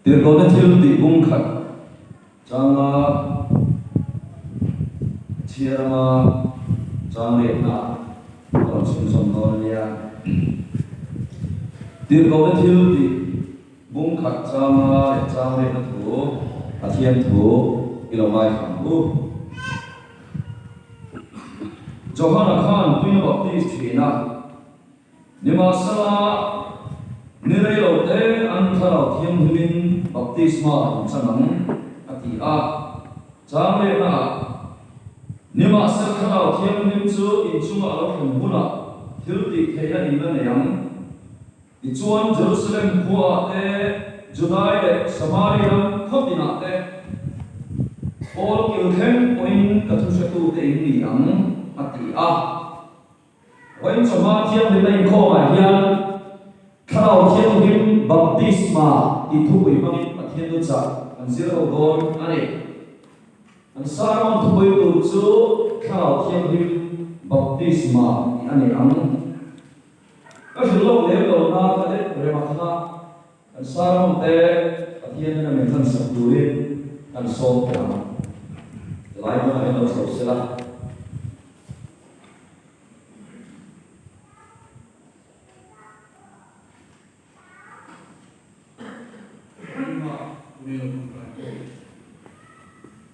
Tirhkohte thil tih bung khat changa chhiar anga chang letna a rawn chhunzawm dawn a nia. Tirhkohte thil tih bung khat changa leh chang letna thu Pathian thu i lo ngaithla ang u. Johana khan tuina baptis thin a. Nimahsela, ni rei lo te an thlarau thianghlimin baptisma in chan ang, a ti a. Chang lehnaah, Nimahsela thlarau thianghlim chu inchungah a lo thlen hunah thil tih theihna in la nei ang. Tichuan, Jerusalem khuaah te, Judai leh Samari ram khaw tinah te, Paul kil thleng pawhin ka thuhretute in ni ang, a ti a. Vawiin chawhma thianghlimna inkhawmah hian Thlarau Thianghlim Baptisma tih thupui hmangin Pathian nuchah kan zir ho dawn a ni. Kan sermon thupui tur chu Thlarau Thianghlim Baptisma tih a ni ang. Ka hrilh lawk lem lo na ka let rem a kha kan sermon te Pathian in a min hlansak turin kan sawm teh ang. Tilai hmunah hian lo chho sela.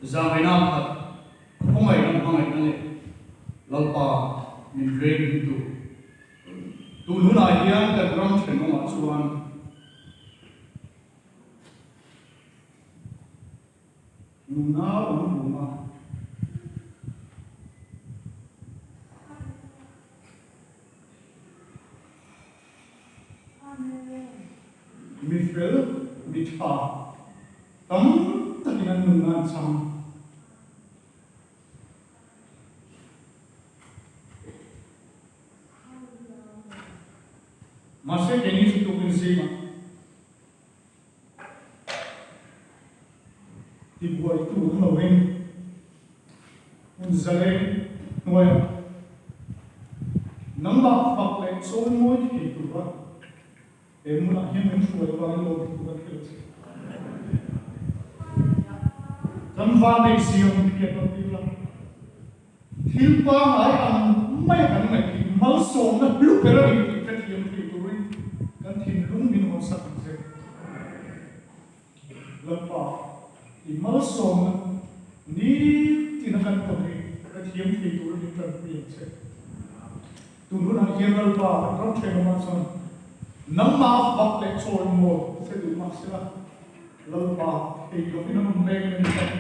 Zamena khat khawngaihna hmangaihna leh Lalpa min veng himtu tun hunah hian kan ram thenawmah chuan Nunau an hmu a. Mi fel, mi tha tam takin an nunna an chang. Mahse keini chu tukin zingah. Tibuaitu awm lovin hun zaleng hnuaiah nangmah fak leh chawi mawi thei tura he hmunah hian min hruai avangin lawm thu kan hrilh che. Kan vanneih zia min hriat lo tir la, thil pangngai ang maia kan ngaih hi malsawmna hlu ber a ni tih hrethiam thei turin kan thinlung min hawnsak ang che. Lalpa, i malsawmna nitin a kan tawn hi hrethiam thei turin min tanpui ang che. Tun hunah hian Lalpa kan ram thenawmah chuan nangmah fak leh chawimawi che duh mah sela, Lalpa thei lovin an awm mek a ni tlat.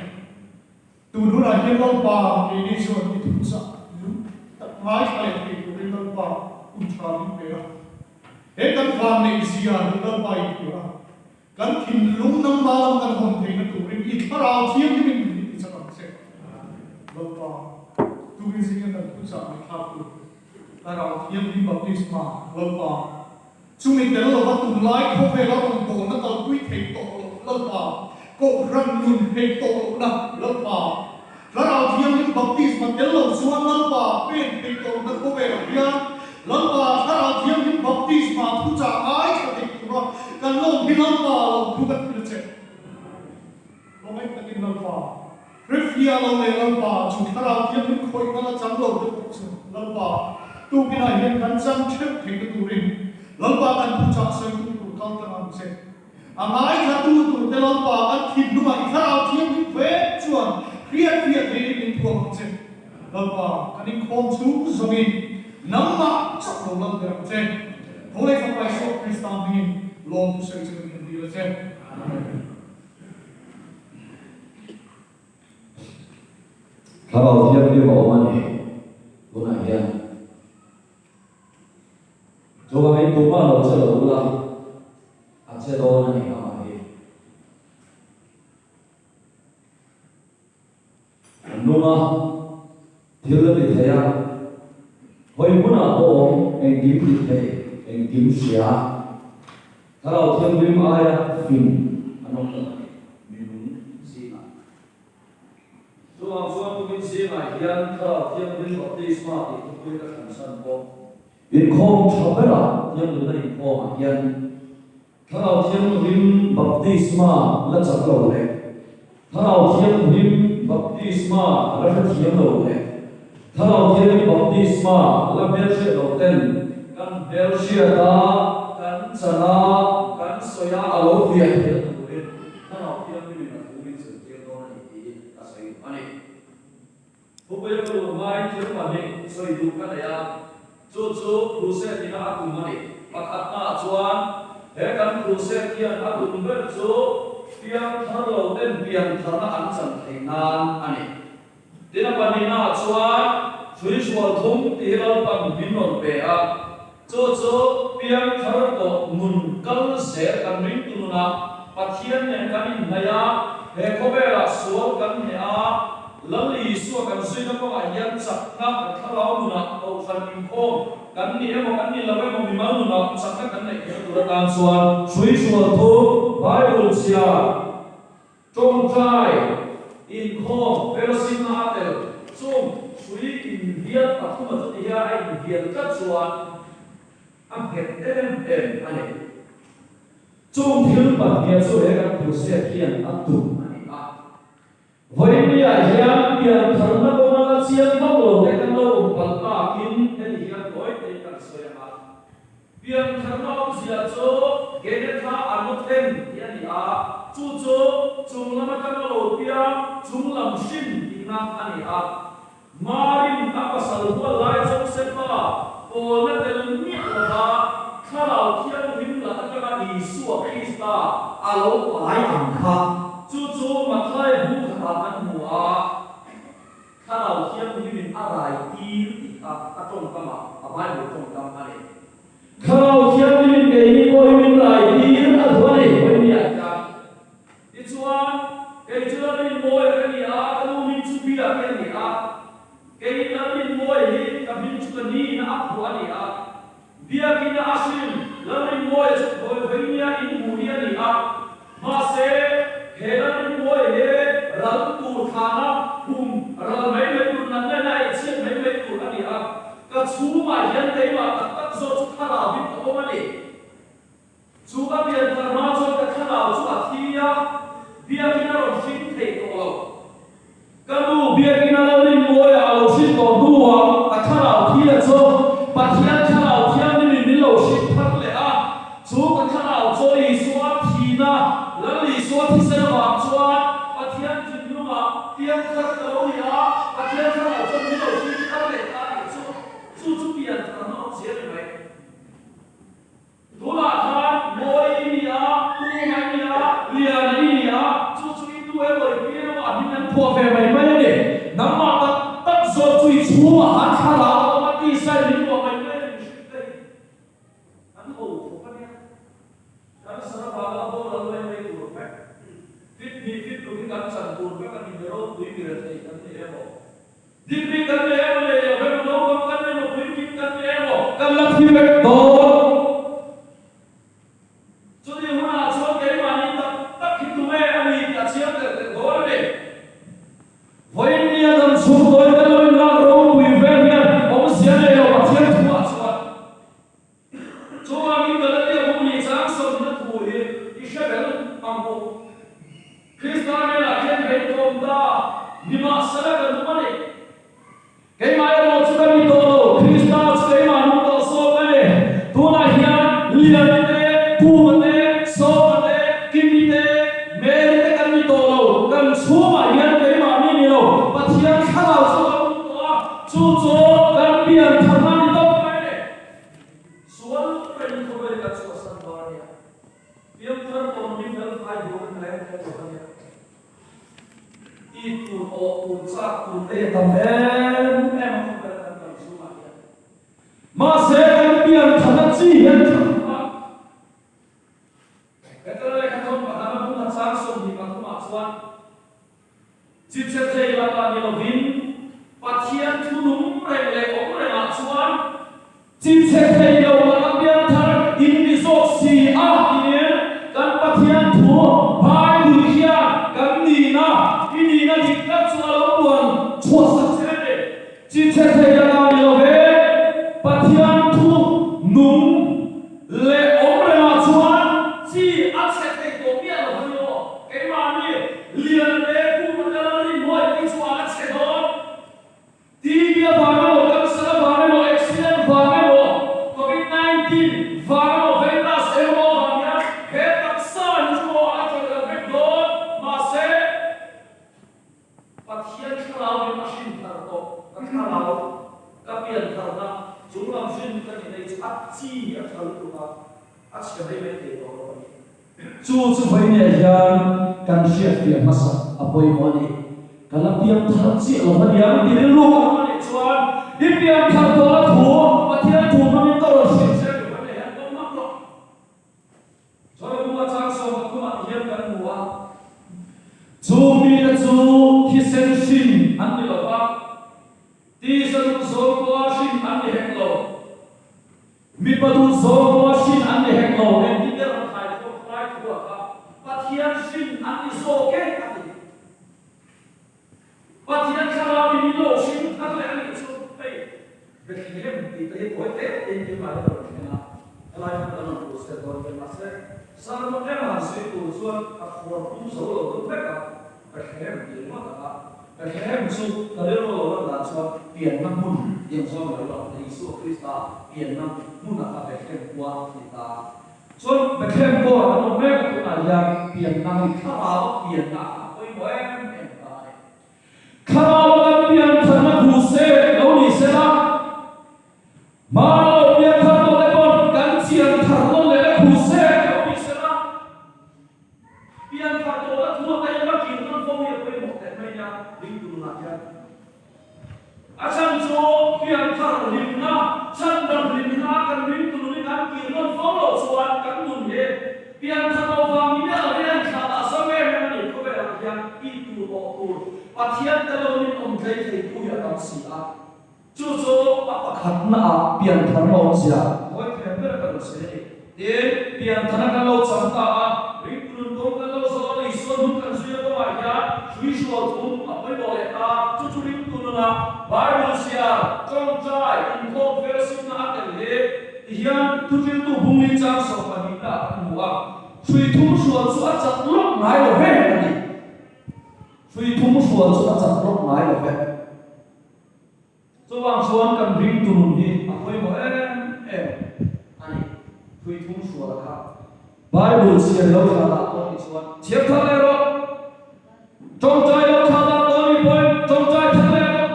Tun hunah hian Lalpa keini chuan i thuchah lung tak ngaithla leh thei turin Lalpa hun tha min pe a. He kan vanneih zia hi Lalpa i hria a, kan thinlung nangmah lam kan hawn theihna turin i thlarau thianghlimin min ti chak ang che. Lalpa, tukin zinga kan thuchah ngaihthlak tur Thlarau Thianghlim Baptisma, Lalpa, Chumi tel lova tunlai khawvela rawngbawlna kalpui thei tawh loh Lalpa, Kohhran nun thei tawh lohna Lalpa, Thlarau Thianghlim baptisma tel lo chuan Lalpa pen thei tawh lohna khawvelah hian Lalpa Thlarau Thianghlim baptisma thuchah ngaithla thei tura kan lawm hi Lalpa lawmthu kan thil che. Khawngaih takin Lalpa, Rifia lo leh Lalpa chu Thlarau Thianghlim khawihna la chang lo te pawh chu Lalpa tukinah hian kan chang theuh theihna turin Lalpa kan thuchah sawitu tur kal tlang ang che. A ngaithlatu tur te Lalpa kan thinlungah i Thlarau Thianghlim vek chuan hriatfiah theihin min thuam ang che. Lalpa kan inkhawm chhung zawngin nangmah chauh lo lal ber ang che. Tho leh Fapa Isua Krista hmingin lawmthu sawi chu kan dil a che. Amen. Thlarau Thianghlim a awm a ni tunah hian. Chuvangin tumah lo che lo ula, a che dawn a ni amah hi. A nung a, thil a ti thei a, hawi hmunah pawh awm engkim ti thei, engkim hria, Thlarau Thianghlim aia fing an awm lo a ni, minung zingah. Chuvang chuan tumin zingah hian Thlarau Thianghlim baptisma tih thupui ka thlan san pawh inkhawm tha berah Thianghlimna inkhawmah hian. Thlarau Thianghlim baptisma la chak lo leh Thlarau Thianghlim baptisma la hrethiam lo leh Thlarau Thianghlim baptisma la hmelhriat lo ten kan hmelhriat a, kan chan a, kan sawi a, a lo fiah theih turin Thlarau Thianghlimin a thu min zirtir dawn a ni tiin a sawi a ni. Thupui ka luh hmain thil pahnih sawi duh ka nei a, chu chu crusade ina a tum a ni. Pakhatnaah chuan he kan crusade hian a tum ber chu piang thar lo ten pian tharna an chan theih nan a ni. Tin a pahnihnaah chuan hruihrual thum tih hi Lalpan min rawn pe a, chu chu piang thar tawh nun kal zel kan ringtu nunah Pathian nen kan inhnaih a, he khawvelah sual kan hneh a, Lal Isua kan zuina kawngah hian chakna kan thlarau nunah kohhran inkhawm kan ni emaw kan ni lo emaw mimal nunah chakna kan neih theihna tur atan chuan hruihrual thu Bible chhiar, tawngtai, inkhawm, fellowship-na a tel chung hrui invial pathuma chuti hian a invial tlat chuan a nghet em em a ni. Chung thil pahniha chu he kan crusade hian a tum a ni a. Vawinia hian piantharna kawnga la chiang vak lo te kan lo awm palh takin heti hian tawi te kan sawi ang a. Piantharna awmzia chu Genetha Anothen tih a ni a, chu chu chung lam atanga lo piang chung lam hrim tihna a ni a. Marin a pasal hual lai Josefa pawlna tel miah lova Thlarau Thianghlim la atanga Isua Krista a lo pai ang kha. Chu chu Mathai bung khatah kan hmu a, Thlarau Thianghlimin a rai tir tih kha a tawngkamah a Bible tawngkam a ni. Thlarau Thianghlimin keini pawh hi min rai tir a duh a ni, Vawinia hian. Tichuan, kei chu Lalrinmawia ka ni a, ka nu hming chu Biaki a ni a. Kei Lalrinmawia hi ka hming chu ka nihna a phuah a ni a. Biakina a hrim Lalrinmawia chu Khawivawinia inhmuh hi a ni a. Mahse, he Lalrinmawia hi ral tur thlana hum ral mai mai tur, natna ina eichhiat mai mai tur a ni a. Ka chhungah hian keimah tak tak zawk chu thlarau in ka awm a ni. Chu ka pian thar hma chuan ka thlarau chu a thi a, biakin a rawn hring thei tawh lo. Ka nu biakin a lo rinmawi a, a lo hrin tawh hnuah ka thlarau thi a chu Pathian thlarau thianghlimin min lo hring thar leh a. Chu ka thlarau chu Isua thihna, Lal Isua thisen avang chuan Pathian thinlungah piang thar ka lo ni a, Pathian thlarau chuan min lo hring thar leh ta a nih chu. Chu chu pian tharna awmzia a ni mai. Tunah khan Mawi i ni a, Kunga i ni a, Liana i ni a, chu chu i tu emaw i pi emaw a hming an phuah ve mai mai a ni. Nangmah tak tak zawk chu i chhungah khan thlarau a awm a, tisa in min luah mai mai a ni mihring te hi an ho khawp a nia. Kan sana vanga boral mai mai tur vek, fit hnih fit ruk hi kan chan tur vek a ni, mi ropui mi rethei kan ni emaw. Degree kan nei emaw nei lo emaw, naupang kan nei emaw, puitling kan nei emaw, kan la thi vek dawn. Chutih hunah chuan keimahni tak tak hi tunge a ni tih a chiang telh telh dawn a ni. Vawiinnia dam chhung tawi kan lo inlak ropui vel hian awmzia nei lo Pathian thuah chuan Chuvangin Galatia bu nih chang sawmna thu hi i hre bel ang u. Krista hnenah khian ka inkawm ta, nimahsela ka nung a ni. Keimah erawh chu ka ni tawh lo, Krista chu keimah nung tawh zawk a ni. Tunah hian Liani te, Kuma te, Sawma te, Kimi te, Mary te kan ni tawh lo, kan chhungah hian keimah mi ni lo, Pathian thlarau chu kan nung tawh a, chu chu kan pian tharna ni tawp mai a ni. Sual reng khawvel kan chhuahsan dawn a nia. Piangthar tawn hi fel fai duh in leng thei lo a nia. I tur awh tur chak tur te hi a tam em em a khawvel kan kal chhungah hian. Mahse kan pianthana chi hian tha thum a. Petera lehkhathawn pathana bung a chang 23 ah chuan Chipchhe thei lakah ni lovin Pathian thu nung reng leh awm rengah chuan chipchhe thei lo laka piangthar in ni zawk si a tiin kan Pathian thu Bible hian kan nihna, i nihna dik tak chu a lo puan chhuahsak che a ni. A chhe mai mai thei tawh lo a ni. Chu chu vawinia hian kan hriatfiah hmasa a pawimawh a ni. Ka la piang thar chiah lo aniang ti rilru ka awm a nih chuan i piang thar tawh a thu Pathian thu hmangin ka rawn hrilh che a ni vawinia hian pawm ngam rawh. Chuan Bunga chang 13 ah hian kan hmu a, chu mite chu thisen hrin an ni lo va, tisa duh zawng pawha hrin an ni hek lo. Mipa duh zawng pawha hrin an ni hek lo, engtin ber an khai khawm khlai thu a kha Pathian hrin an ni zawk e a ti. Pathian thlarau in min lo hrin thar leh a nih chu hei Bethlehem tih te hi tawi te tein keimah hi ka rawn thleng a, helai hmun kan rawn tur set dawn hian mahse sermon em han sawi tur chuan ka khuar pum zo lo deuh vek a, Bethlehem tih ringawt ang a, Bethlehem chu ka rilru lo lan dan chuan pianna hmun tih ang zawng mai lo ang, Isua Krista pianna hmun ah kha Bethlehem khua a ni ta. Chuan Bethlehem pawh an awm mek a tunah hian pianna hi thlarau a pianna a pawimawh em em ta a ni. Thlarau a kan pian tharna thu se lo ni se la, hmana lo pian thar tawh te pawn kan chian thar nawn leh na thu se lo ni se la, pian thar tawhna thu a ka kir nawn fo hi a pawimawh teh mai nia ding tunah hian. A chhan chu pianthar hlimna, chhandam hlimna kan ring turin kan kir nawn fo loh chuan kan nun hi pianthar lo vang ni miah lovin a inthlah dah zo em em a ni. Khawvelah hian i tur awh tur Pathian tel lovin awm tlei thei tu hi a tam si a. Chu chu a pakhatnaah pianthar na awmzia hawi thiam ber ka lo sawi a ni. Tin, pianthana kan lo chang ta a, ringtu nun kawng kan lo zawh a, Isua hnung kan zui a kawngah hian hrui hrual thum a pawimawh leh ta. Chu chu ringtu nunah Bible ziar, tawngtai, inkhawm fellowship-na a tel hi ti hian thuhriltu bungli chang 12 ah kan hmu a, hrui thum hrual chu a chat lawk ngai lo ve a ni. Hrui thum hrual chu a chat lawk ngai lo ve. Chuvang chuan kan ringtu nun hi a pawimawh em em a ni. Hrui thum hrual kha Bible chhiar lo thla dah dawn ni chuan chhiar thar leh rawh. Tawngtai lo thla dah dawn ni pawhin tawngtai thar leh rawh.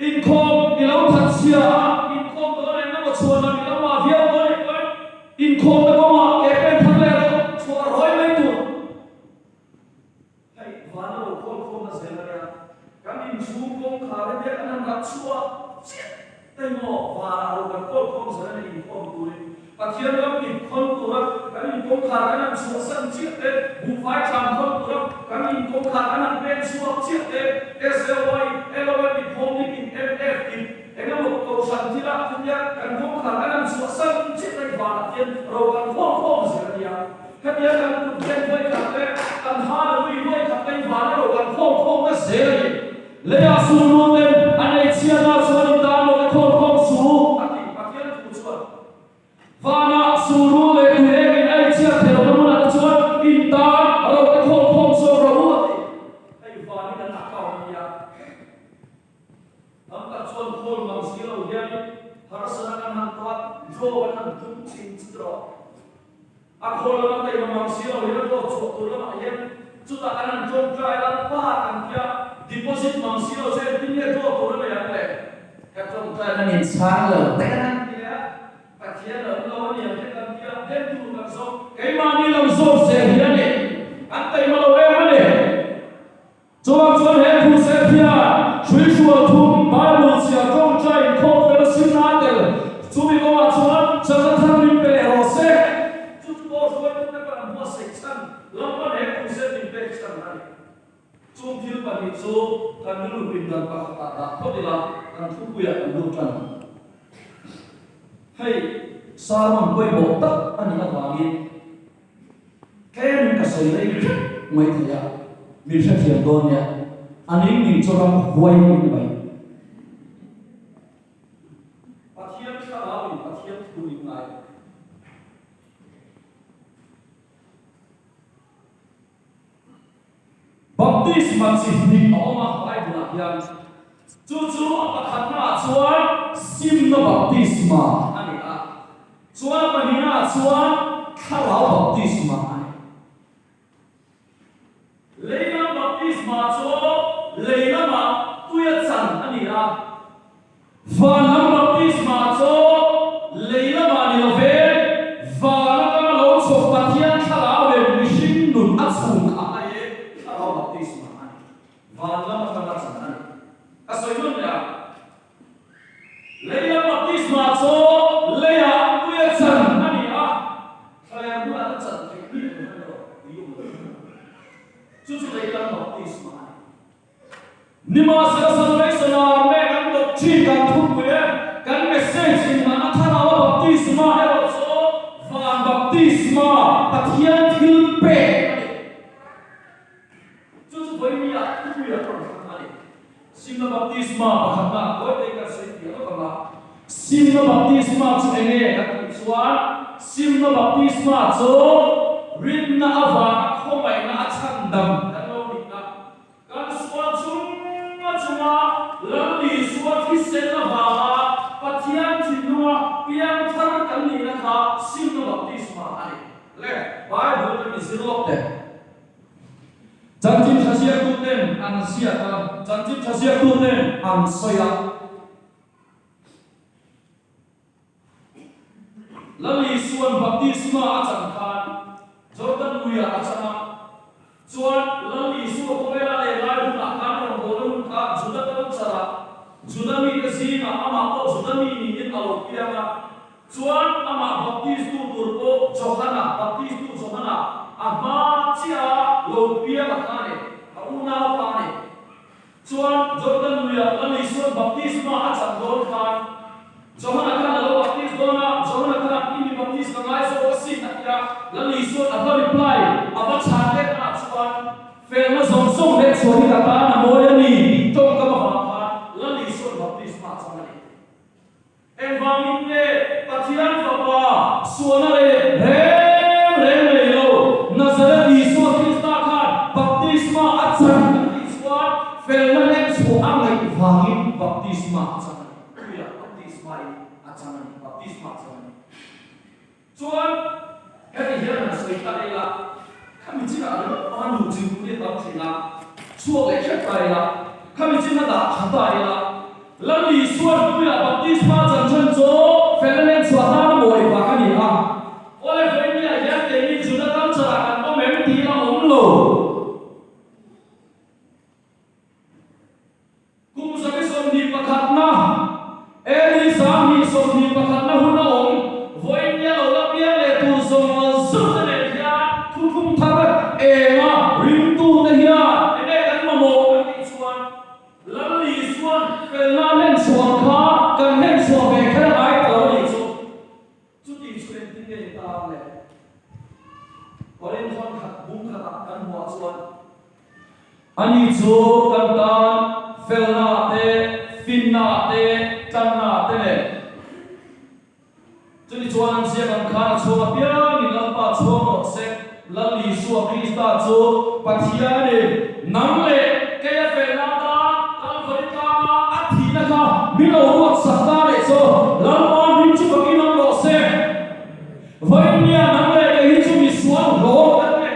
Inkhawm i lo that chhia a, inkhawm dawn eng emaw chhuan lam i lo mah viau dawn ni pawhin inkhawmna kawngah ke pen thar leh rawh, chhuah rawi mai tur. Hei vana lo khawl khawmna zel a nia, kan inchhung kawngkhar hi biak an han rak chhuah chiah te maw vanah lo kan khawl khawm zel a nia inkhawm turin Pathian ram inkhawn tura kan inkawngkhar kan han chhuahsan chiah te, buhfai thlam khawn tura kan inkawngkhar kan han pen chhuak chiah te, SLY, LOM inkhawmlik in MF in engemaw kohhran thila thil nia kan kawngkhar kan han chhuahsan chiah te vanah hian ro kan khawl khawm zel a nia. Hetiang kan kut ken huai khat leh kan hallelui huai khat leh van erawh kan khawm khawm na zel a ni. Leiah sullu ten a nei chhiatna chuan in tan lo te khawm khawm su a ti. Pathian thu chuan vanah sullu leh tui eng in a ei chhiat thei lohna hmunah te chuan in tan ro te khawm khawm zawk rawh u a ti. Hei vanin an account a nia. Tam tak chuan khawl mang si lo hianin harsana kan han tuat, draw kan han tum thin chu rawh. A khawl lama taima mang si lo hian draw chhuah tur lamah hian chutah kan han tawngtai a, pa kan tia deposit mang si lo che engtin nge draw tur a nei ang le? Ka tawngtai nan in chhang lo te kan han ti leh a, Pathian a awm lo a ni ang te kan tia dem tur kan zawng. Keimahni lam zawk zel hi a ni, an taima lo em a ni. Chuvang chuan he thu set hian hrui hrual thum, Bible chhiar tawngtai inkhawm fel sinna a tel. Chumi kawngah chuan chakna thar min pe leh rawh se. Chu chu pawh hruaitute pawh an buatsaih chhan lampan he thu set min pek chhan a ni. Chung thil pahnih chu kan rilru pindan pakhatah dah phawt ila kan thupuiah kan lut tan. Hei sermon pawimawh tak a nih avangin Tlemin ka sawi rei tlat mai thei a, min hrethiam dawn nia, a ning ning chu ram huai in ni mai. Pathian thlarau in Pathian thu ning ngai. Baptisma chi hnih a awm a Bible ah hian. Chu chu a pakhatna ah chuan simna baptisma a ni a, chuan a pahnihna ah chuan thlarau baptisma a ni. Lei lam baptisma chu lei lamah tuia chan a ni a, van lam baptisma chu lei lamah ni lo ve, van. Chu chu lei lam baptisma a ni. Nimahsela salvation ah mek an doctrine kan thupui e, kan message in hmana thlarau a baptisma erawh chu van baptisma Pathian thil pek a ni. Chu chu vawinia thupui a rawn thlang a ni. Simna baptisma pakhatna kawi te kan sawi fiah lawk ang a. Simna baptisma chu eng nge kan tih chuan simna baptisma chu rinna avanga khawngaihna a chhandam kan lo nihna, kan sual chunga chunga Lal Isua thisen avanga Pathian thinlunga piangthar kan nihna kha simna baptisma a ni. Le Bible kan inzir lawk teh. Chanchin tha ziaktuten an ziak a, chanchin tha ziaktuten an sawi a. Lal Isua'n baptisma a chan khan Jordan luiah a chang a, chuan Lal Isua khawvela leh lai hunah khan rawngbawlna hun kha Juda culture-ah Juda mite zingah amah pawh Juda mi niin a lo piang a. Chuan amah baptistu tur pawh Johana, baptistu Johana, a hma chiah a lo piang a kha a ni, a unau kha a ni. Chuan Jordan luiah Lal Isua'n baptisma a chan dawn khan Johana khan a lo baptis dawn a, Johana khan i mi baptis ka ngai zawk asin a ti a, Lal Isua'n a va reply, a va chhan let ah chuan felna zawng zawng leh chhuah hi ka tan a mawi a ni tih tawngkam avang khan Lal Isua'n baptisma a chang a ni. Engvangin nge Pathian Fapa sualna leh reng reng nei lo Nazareth Isua Krista khan baptisma a chan kan tih chuan felna leh chhuah a ngaih vangin baptisma a chan a ni. Tuiah baptisma in a chan a ni, baptisma a chan a ni. Chuan heti hian han sawi ta ila, khami chinah ringawt pawha nu chim tur hi a tam thin a, chhuak leh hrep ta ila, khami chin a dah tha ta ila, Lal Isua'n puiah baptisma chan chhan chu felna nen chhuah tan a mawi vak a ni a. Awle vawinia hian keini Juda culture-ah kan awm em tih a awm lo. Kum 21na, AD 2021na hun a awm, vawiin lo la piang leh tur zawng zawng te nen hian thuthlung thar enga ringtute hian enge kan mamawh kan tih chuan Lal Isua'n felna a hlen chhuah kha kan hlen chhuah ve kher a ngai ta lo a nih chu. Chuti chu engtin nge ni ta ang le? Korinthon khat bung khatah kan hmuah chuan Ani chu kan tan felna te, finna te, tlanna te nen. Chumi chuan an ziak ang khan a chhuang apiangin Lalpa chhuang rawh se, Lal Isua Krista chu Pathianin nang leh kei a felna atan Kalvari tlanga a thihna kha min lo ruatsak ta leh chu Lalpa hming chu fakin awm rawh se. Vawinia nang leh kei hi chu misual hlawm kan ni.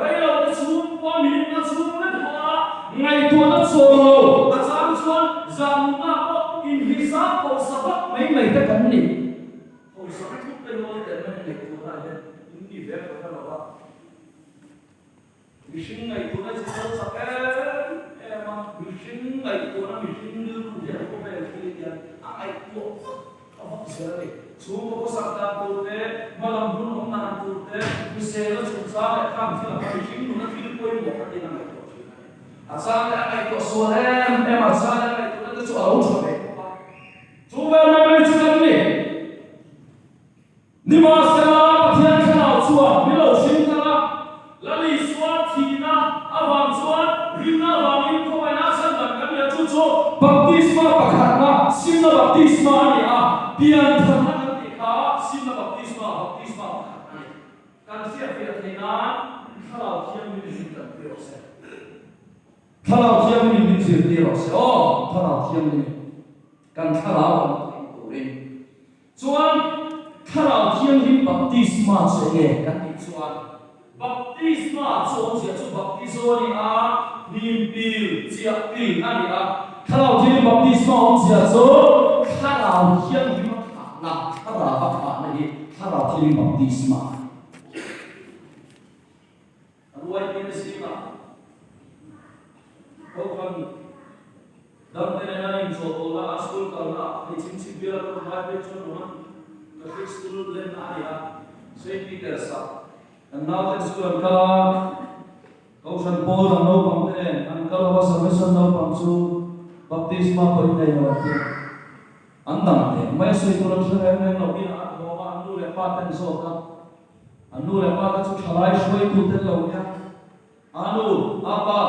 Rei lo te chhung pawh minna chhung lek hmanga ngaihtuahna chawl lo a chang chuan zan nunah pawh inhihzam hausa vak mai mai te kan ni. Hausa thut te rual te an ngaihtuahna ah hian in ni ve ka hre lo a. Mihring ngaihtuahna chi chal chak em em a, mihring ngaihtuahna mihring rilru hian khawvel thil hian a ngaihtuah vak A vak zel a ni. Chhungkaw khawsak dan tur te, hmalam hun awm dan tur te, hrisel a chungchang leh khang thil anga mihring nuna thil pawimawh kha tin a ngaihtuah thin a ni. A chang leh a ngaihtuah sual em em a, a chang leh a ngaihtuahna te chu a lo tha ve bawk a. Chu vel mai mai chu kan ni. Nimahsela, Pathian Thlarau chuan min lo hring thar a, Lal Isua thihna avang chuan rinna avangin khawngaihna a chhan dan kan nia, chu chu baptisma pakhatna, simna baptisma a ni a, piantharna kan tih kha simna baptisma, baptisma pakhat a ni. Kan hriatfiah theih nan Thlarau Thianghlim in min tanpui rawh se. Thlarau Thianghlim in min zirtir rawh se. Aw, Thlarau Thianghlim kan thlarau an theih turin. Chuan Thlarau Thianghlim baptisma chu enge kan tih chuan baptisma chu awmzia chu baptizo a ni a, hnim pil, chiah pil a ni a. Thlarau Thianghlim baptisma awmzia chu Thlarau Thianghlim a khahna, Thlarau a khahna hi Thlarau Thianghlim baptisma a ni. A ruaipin zingah Kohhran dangte nena inchawhpawlhna a school kalna hei chhingchhip biala ka rawn lai phei chuan Roman Catholic School lenna a ni a, Saint Peter's-ah kan nauten school an kal a. Kohhran pawl dang naupang te nen an kal lova Salvation naupang chu baptisma pawh in nei lo an ti a. An dang teh mai a sawi tur an hre reng reng lo inah an hlawm a, an nu leh pa te an zawt a. An nu leh pa te chu thalai hruaitu te an lo nia. A nu, a pa,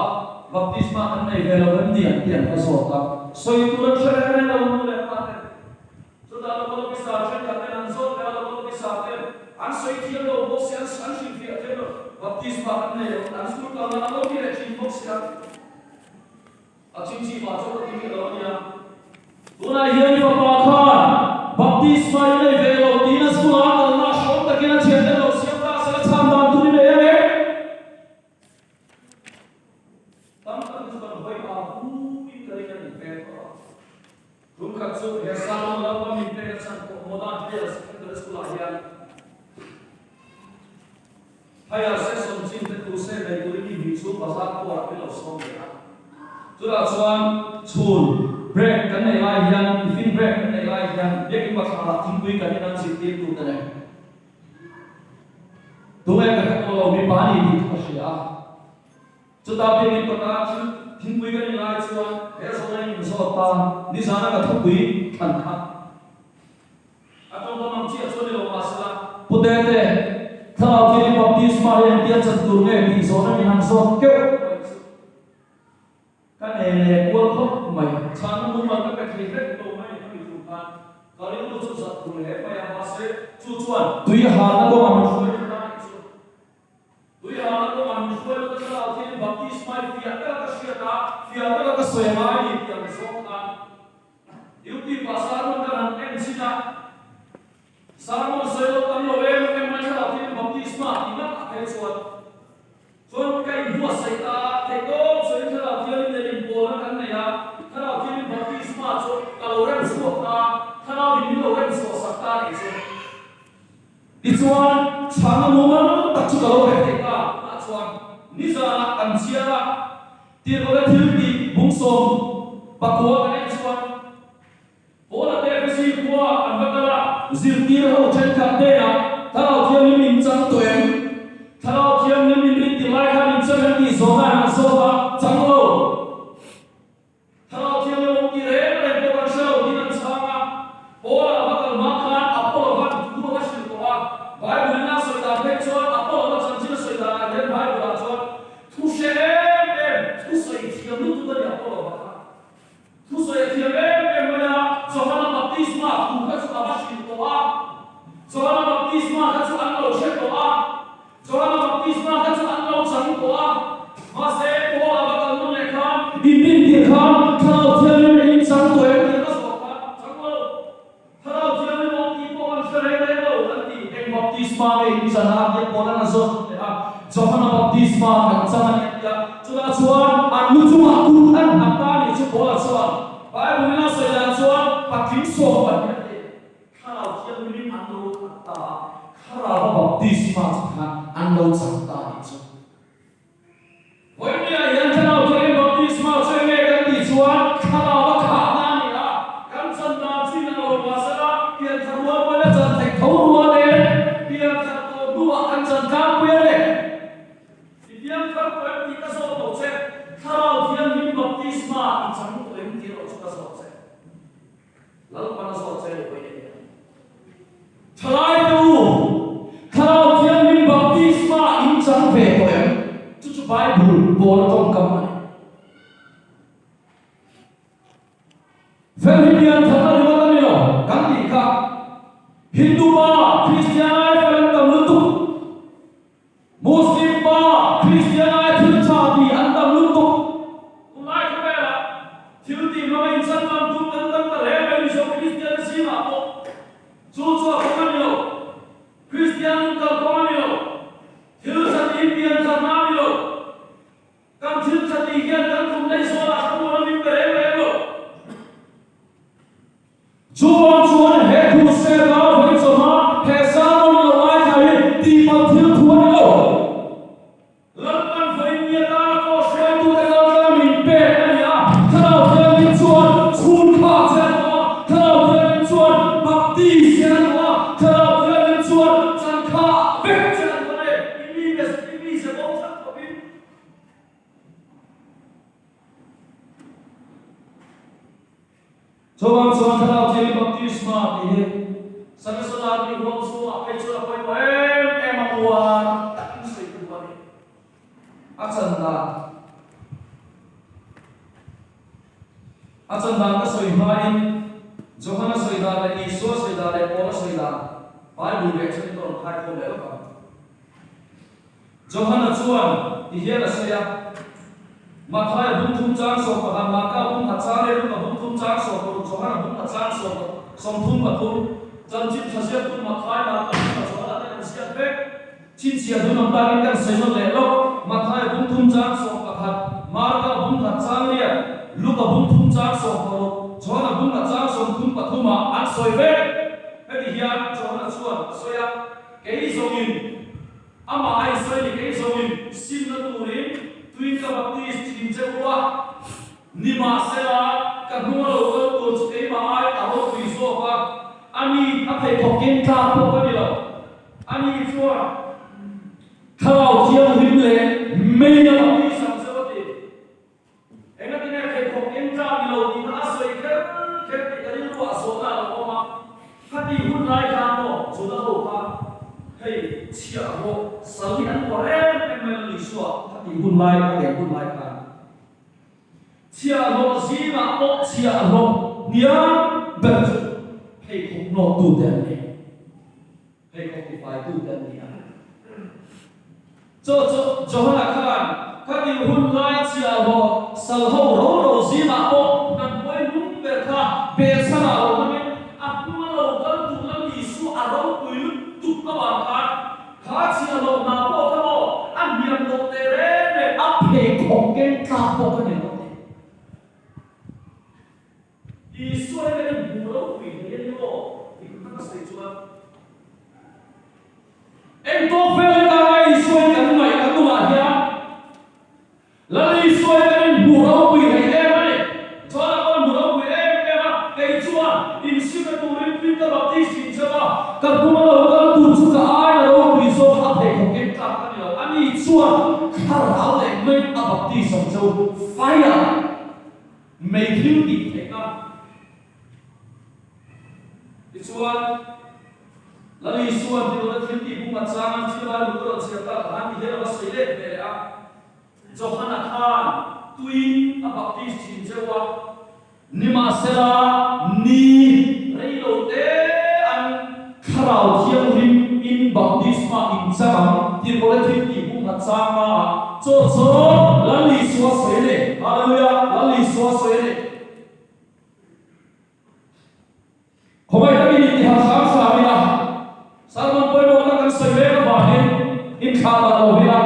baptisma kan nei ve lo em ni an ti an va zawt a. Sawi tur an hre reng reng lo an nu leh pa ten. Chutah local officer thenkhat ten an zawt leh a, local officer ten an sawi thiam lo bawk si, an hrilhfiah thiam lo, baptisma kan nei lo, an school kalna an lo ti leh thin bawk si a. A chingchi pah chu ka ti miah lo a nia. Tunah hian i fapa khan baptisma i nei ve lo tiin a school ah a kalna a hrawm takin a thiante lo siam ta a, sela chhan dan tur i nei ang e. Tam tak hi chu kan hawi a hu in ka ring a ni ve tawh a. Tum khat chu he Salon lalpa min pek a chhan pawh Modern Higher Secondary School ah hian Higher Section chin te thu se nei turin mi hnih chu bazar khuarah min lo sawm ve a. Chutah chuan chhun break kan nei lai hian, tiffin break kan nei lai hian biakin bathlarah thingpui kan in an zirtirtu te nen tunge ka hre tawh lo mipa a ni tih chu ka hria a. Chutah biakin kawta thil thingpui kan in lai chuan he zawhna in min zawt ta, nizana ka thupui thlan kha a tawngkam ang chiah chuan ni lo mahsela, Pu Tete, thlarau thiangin baptisma hi engtia chan tur nge tih zawhna min han zawt keuh mai chu ka ne leh kual khawp mai. Chhanna mumal ka pe thei hlek lo mai a mi thu khan ka rilru chu zat tur hle mai a, mahse chu chuan tui halna kawngah min hruai lut ta a nih chu. Tui hana kawng an min hruai lut a thlarau thian in baptisma hi fiah taka ka hriat a, fiah taka ka sawi a ngai ni tih ang zawng khan duty pah sermon kan han en chin a, sermon sawi lo tam lo em em mai thlarau thian in baptisma tih ngat ah phei chuan chuan ka inbuatsaih ta a, theihtawp sawiin thlarau thian in nen inpawlna kan nei a, thlarau thian in baptisma chu ka lo rem chhuak ta a, thlarau in min lo rem chhuah sak ta a nih chu. Tichuan, chhana mumal tak chu ka lo pe thei ta. Tunah chuan nizanah kan chhiar a, tirhawla thil tih bung 14 kan en chuan Paula te Efesi khua an va kal a, zirtir ho thenkhat hnenah Thlarau Thianghlim in chang tawh em? Thlarau Thianghlim in rin ti lai khan in chang em tih zawhna an han zawt a, chang lo. Thlarau Thianghlim awm ti reng reng pawh kan hre lo tiin an chhang a. Paula a va kal hma khan Apollo-van thu a va hrilh tawh a. Bible-in a sawi dan phei chuan Apollo-va chanchin a sawi danah hian Bible-ah chuan thu hre em em, thu sawi thiam lutuk a ni Apollo-va kha. Thu sawi a thiam em em mai a, Johana baptisma thu kha chu a va hrilh tawh a. Johana baptisma kha chu an lo hre tawh a. Johana baptisma kha chu an lo chang tawh a, mahse Paul a va kal nawn leh khan i min tih khan Thlarau Thianghlim in chang tawh em tih ka zawh khan chang lo. Thlarau Thianghlim awm tih pawh an hre reng reng lo an ti. Eng baptisma nge in chan a tia Paul an a zawt leh a, Johana baptisma kan chang a ni a ti a. Chutah chuan an lu chungah kut an nghat ta a nih chu Paul a chuan Bible in a sawi dan chuan patling 12 a ti. Thlarau Thianghlim an lo khat ta a, Thlarauva baptisma chu khan an lo chang ta a nih chu. Vawinia hian Thlarau Thianghlim baptisma chu enge kan tih chuan Thlarauva khahna a ni a, kan chan dan chu inang lo mahsela pianthar rual pawhin a chan theih tho rual e, pianthar tawh hnuah kan chan tlangpui a ni. I pianthar tawh em tih ka zawt lo che, Thlarau Thianghlim baptisma i chang tawh em tih erawh chu ka zawt che. Lalpan a zawt che ni pawhin a nia. Thalai te u, Thlarau Thianghlim baptisma in chang ve tawh em? Chu chu Bible pawl a tawngkam a ni. Fel hi pian thatna ringawt a ni lo, kan tih kha. Hindu pa, Kristian ai fel an tam lutuk. Muslim pa, Kristian ai thil tha ti an tam lutuk. Tunlai khawvelah thil tih hmanga inchan lam tum kan tam ta hle mai Mizo Kristian zingah pawh chu chu a kawng a ni lo. Kristian nun kalkawng a ni lo. Thil tha tih pian tharna a ni lo. Kan thil tha tih hian kan kum lei zawlah ka muan a min pe reng reng lo. Chuvang chuan Thlarau Thianghlim Baptisma tih hi Samsona tih huam chhungah phei chuan a pawimawh em em a, uar takin sawi ka duh a ni. A chan dan A chan dan ka sawi hmain Johana sawi dan leh Isua sawi dan leh Paula sawi dan Bible leh chuan in ka rawn khai khawm leh lawk ang. Johana chuan ti hian a sawi a, Mathaia bung thum chang 11, Marka bung khat chang leh Luka bung thum chang 60, Johana bung khat chang 33, chanchin tha ziaktu Mathai, Marka, Luka, Johana ten an ziak vek. Chhinchhiah dun awm takin kan sawi nawn leh lawk, Mathaia bung thum chang 11, Marka bung khat chang riat, Luka bung thum chang 60, Johana bung khat chang 33 ah an sawi vek. Heti hian Johana chuan a sawi a, Kei zawngin Amah a insawi ni kei zawngin simna turin tuin ka baptis thin che u a, nimahsela ka hnung a lo kal tur chu keimah ai a ropui zawk a, ani a pheikhawk ken tlak pawh ka ni lo. Ani chuan Thlarau Thianghlim leh mei a baptis ang che u a ti. Engati nge pheikhawk eng tlak ni lo tih kha a sawi kher kher tih ka rilru ah zawhna a lo awm a, khati hun lai khan maw Juda ho kha hei chhiah rawh sal hi an uar em em mai lo Isua khati hun lai a len hun lai khan chhiahhlawh zingah pawh chhiahhlawh hniam ber chu pheikhawk nawt tute an ni. Pheikhawk tifaitu te an ni a. Chaw chu Johana khan ka dil hun lai chiahhlawh sal ho ro ro zingah pawh hna hnuai hnung ber kha belchhan ah lo hmangin a hnung a lo kal tur lam Isua a ropui lutuk avang khan kha chiahhlawh hna pawh kha maw a hniam tawh teh reng leh a pheikhawk keng tlak pawh kha ni lo a ti. Isua hi kan inhmuh ropui hle a ni maw? Tih hmang a sawi chuan eng tawk vel hi tana Isua hi kan ngaih kan nunah hian Lal Isua hi kan inhmuh ropui hle em a ni. Chuan a pawn hmu ropui em em a, kei chuan insirna turin Peter Baptist in cheu a, ka hnung a lo kal tur chu ka ai la ropui zawk a pheikhawk eng tlak ka ni lo. Ani chuan thlarau leh mei a baptist ang cheu, fire. Mei thil tih theihna tichuan Lal Isua'n tirhna thil tih bung a chang a, thil vai lut a rawn chhiar tak khan ti hian a va sawi let ve leh a. Johana khan tuiin a baptis thin cheu a, nimahsela ni rei lo te an Thlarau Thianghlim in baptisma in chang ang tirhna thil tih bung a chang a. Chaw chaw Lal Isua sawi a ni. Hallelujah! Lal Isua sawi a ni. Khawngaih takin intiha hram hram ila, sermon pawimawh tak kan sawi mek avangin inthlah dah lo ila,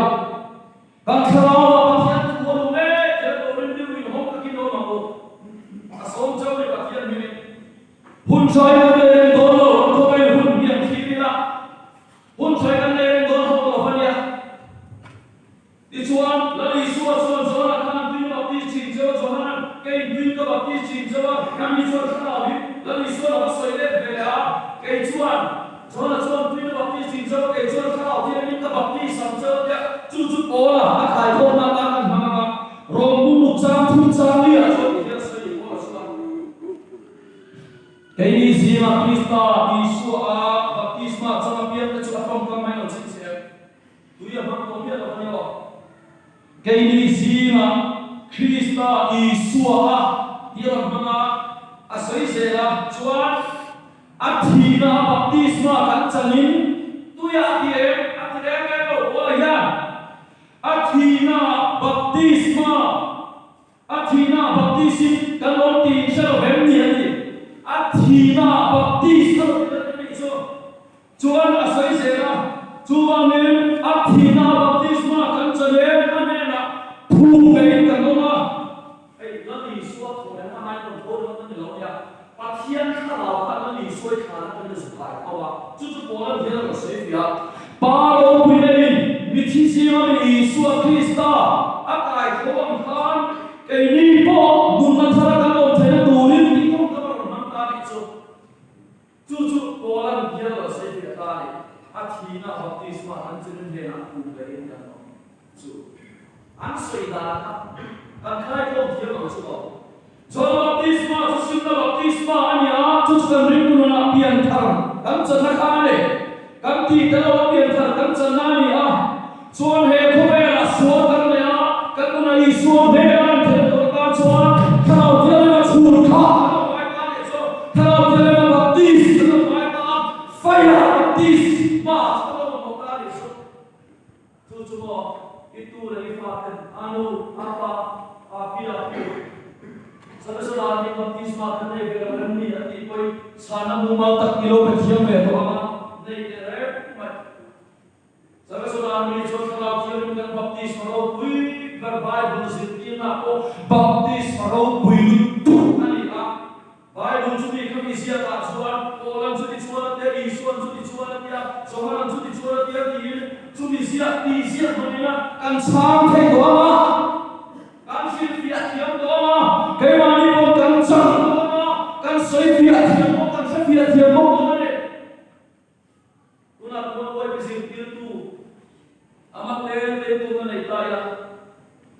kan thlarauah Pathian thu a lu mek zel turin rilru inhawng takin awm ang u. A sawm chauh ni Pathian hmingin. Hun tha in kan nei reng dawn lo, khawvel hun hi an thlir ila, hun tha in kan nei reng dawn ho lo a nia. Tichuan, Lal Isua chuan Johana khan tuin a baptis thin cheu a, Johana'n, Kei tuin ka baptis thin cheu a, ka mi chuan thlarau hi Lal Isua'n a va sawi let ve leh a, kei chuan, Johana chuan tuin a baptis thin cheu a, kei chuan thlarau thiangin ka baptis ang cheu a tia, chu chu Paula a khaikhawmna atan kan hmang ang a, Rom bumruk chang thum chang liah chuan ti hian sawi Paula chuan. Keini zingah Krista Isua a baptisma chang apiangte chu a tawngkam mai lo chhinchhiah. Tui a hmang tawh miah lo a ni aw. Keini zingah Krista Isua a tih a rawn hmang a, a sawi zel a, chuan a thihna a baptisma kan changin tuiah a ti em? A ti reng reng lo, Paula hian a thihna baptisma A thihna ah baptis-in kan lo ti in hre lo vem ni a ti. A thihna ah baptis a lo ti daih anih chu. Chuan a sawi zel a, chuvangin a thihna ah baptisma kan chan em a hnenah phum ve in kan awm a. Hei Lal Isua thaw leh hma ngai rawn thaw ringawt a ni lo nia, Pathian thlarau khan Lal Isua i thlan atangin a zu kai tho a, chu chu Paula'n hian a rawn sawi fiah a, Pa ropui neiin mithi zinga min Isua Krista a kai tho ang khan keini pawh nunna thara kan awm theihna turin tih tawngkam a rawn hmang ta a nih chu. Chu chu Paula'n hian a rawn sawi fiah ta a ni. A thihna baptisma an chirin hnenah kum leh in kan awm chu an sawi dan kha kan khai khawm thiam ang chu aw. John baptisma chu simna baptisma a ni a, chu chu kan ringtu nunah pianthar kan channa kha a ni. Kan tih te lo a pianthar kan channa a ni a, chuan he khawvelah sual kan nei a, kan nunah Isua hmel a rawn theih tawh tan chuan Thlarau Thianghlim a chhun kha kan lo ngai ta a nih chu. Thlarau Thianghlim a baptis kan lo ngai ta a, fire baptisma chu kan lo mamawh ta a nih chu. Chu chu maw i tu leh i fa ten a nu, a pa, a pi a pu Sabesalah nih baptisma kan nei ve lo em ni a tih pawhin chhana mumal tak i lo pe thiam ve tawh ang a, nei teh reng mai. Sabesalah mi chuan thlarau thiangin kan baptisma ropui ber Bible zirtirna pawh baptisma ropui lutuk a ni a. Bible chu mi kha mi ziakah chuan Paulan chu ti chuan a tia, Isuan chu ti chuan a tia, Johanan chu ti chuan a tia tiin chumi ziak tih ziak hmangin a kan chhang thei tawh ang a, kan hrilhfiah thiam tawh ang a, keimahni pawh kan chang tawh ang a, kan sawifiah thiam bawk, kan hrefiah thiam bawk dawn a ni. Tunah chuan Uaipi zirtirtu ama te teitu na nei ta ila,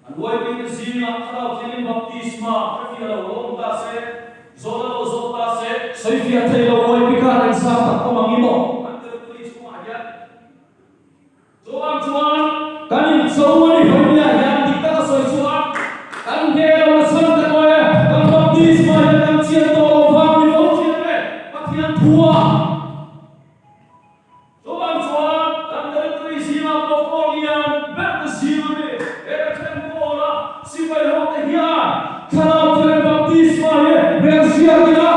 an Uaipi te zingah Thlarau Thianghlim baptisma hrefiah lo awm ta se, zawhna lo zawh ta se, sawifiah thei lo Uaipi khan an sang tak awm ang i maw? An territory chhungah hian Chuvang chuan kan incho a ni Vawimia hian dik taka sawi chuan kan hne lo na chhan ta kawi e, kan baptisma hian kan chian tawh lo vang ni fo thin e, Pathian thua. Chuvang chuan kan territory zingah pawh pawh lian ber te zing a ni. He ka then kawl a sipai ho te hian thlarau thian baptisma hi hmelhriat ila,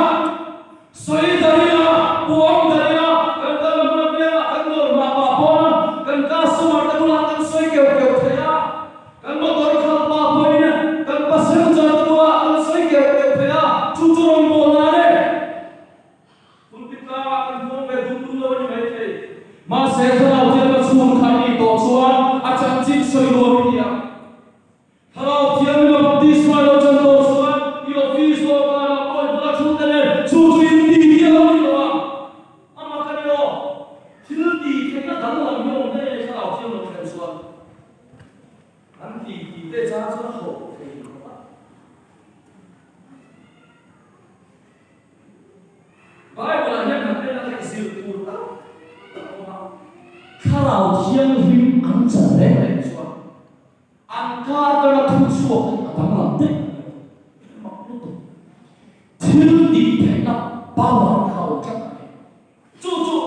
Sawi dar ila, puang dar ila, kan kal hmun apiangah kan dawr mah mah pawn a, kan customer te bulah kan sawi keuh keuh thei a, kan motor khalh pah pawhin kan passenger te bulah kan sawi keuh keuh thei a, chu chu rawn bawl nan e. Pulpit tlangah kan huang ve dum dum lo a ni maithei. Mahse, thlarau thianghlim a chhun kha i nih tawh chuan a chanchin sawi nuam i ni ang. Thlarau Thianghlim a baptisma lo chan tawh chuan i office dawhkanah pawh i bula thu te nen chu chu in ti tih a lo ni tawh a. Amah ka ni aw, thil tih theihna danglam hi awm daih a ni Thlarau Thianghlim lo thlen chuan an ti tih te chang chuan a hauh thei khawp a. Bible ah hian kan ena theih zir tur tam tak a awm a, Thlarau Thianghlim an chan reng reng chuan An kar atanga thu chhuak hi a danglam daih mai. Mak lutuk. Thil tih theihna power kha a awm tlat a ni. Chu chu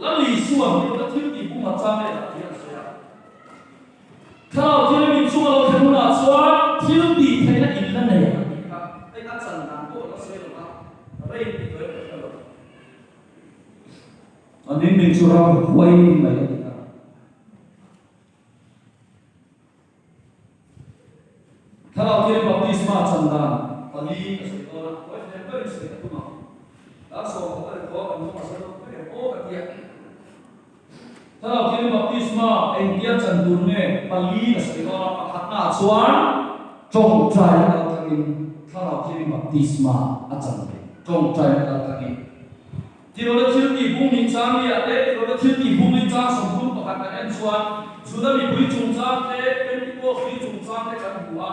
Lal Isua hmingna thil tih buma chang leh dah hian a sawi a. Thlarau thianghlim inchung a lo thlen hunah chuan thil tih theihna in la nei ang a tih kha. Hei a chan dan pawh la sawi lo va, rei tih tawh em ka hre lo. A ning ning chu ram huai mai a ti a. Thlarau Thianghlim Baptisma chan dan pali ka sawi dawn a, huai hlem berin sawi ka tum ang. Dar sawm khat a ri tawh a, kan hnungah sawi deuh vek em aw ka ti a. Thlarau Thianghlim Baptisma engtia chan tur nge pali ka sawi dawn a, pakhatnaah chuan tawngtaina kal tlangin Thlarau Thianghlim Baptisma a chan theih, tawngtaina kal tlangin. Tirhawna thil tih bung nih chang ni ah te, tirhawna thil tih bung nih chang 31 kan en chuan Juda mipui chungchang te, Pentecost ni chungchang te kan hmu a,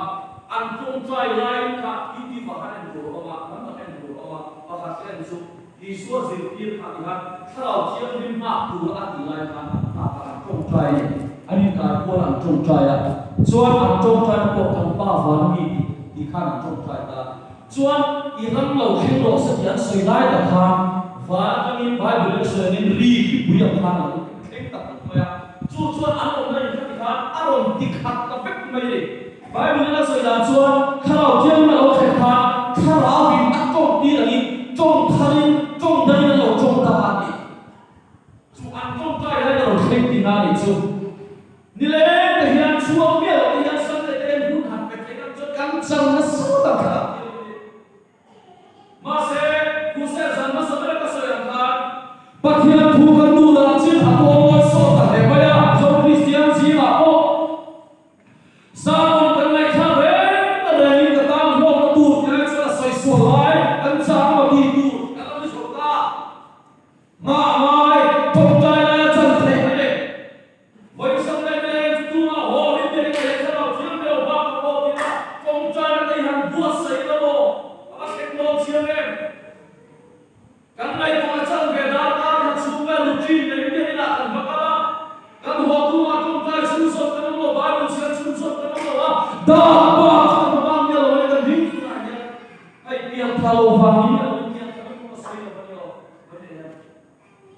an tawngtai laiin kha YouTube ah khan en tur a awm a, tam tak en tur a awm a, pakhat te en chu Isua zirtir kha ti khan Thlarau Thianghlim nghak tur a tih lai khan an nghak a, an tawngtai a ni, an inkai kual a an tawngtai a, chuan an tawngtaina pawh kan Pa vana mi tih tih khan an tawngtai ta. Chuan i ram lo thleng rawh se tih an sawi lai tak khan van atangin Bible in a sawi angin ri khi pui ang khan a lo thleng tak tak mai a. Chu chuan an awmna in khati khan a rawn ti khat ta vek mai a ni. Bible in a sawi dan chuan Thlarau Thianghlim a lo thlen khan Thlarau in a tawng tir angin tawng tharin tawng dangin an lo tawng ta a ti. Chu an tawngtai lai a rawn thleng tihna a nih chu. Nileng te hian chhuak miah loh te hian Sunday te hian hun han pe thei ang chuan kan chang nasa tak kha a ti a ni. Mahse, Hussein zan hmasa ber ka sawi ang khan Pathian thu kan duh dan chin a pawmawi sawt ta hle mai a, Zo Kristian zingah pawh Sermon kan ngaihthlak reng rengin ka tan hlawkna tur ti lai chuan a sawi sual lai kan chang emaw tih tur kan lo ni chho ta. Nghah ngai, tawngtai laia chan theih a ni. Vawi sam leh leng chu tunah haw hi biak i nei a. Dan bak chu kan bak miah lo a ni, kan ding tunah hian hei pianthar lo vang ni miah loin pianthar chu ka sawi lo a ni aw, ka ti hian.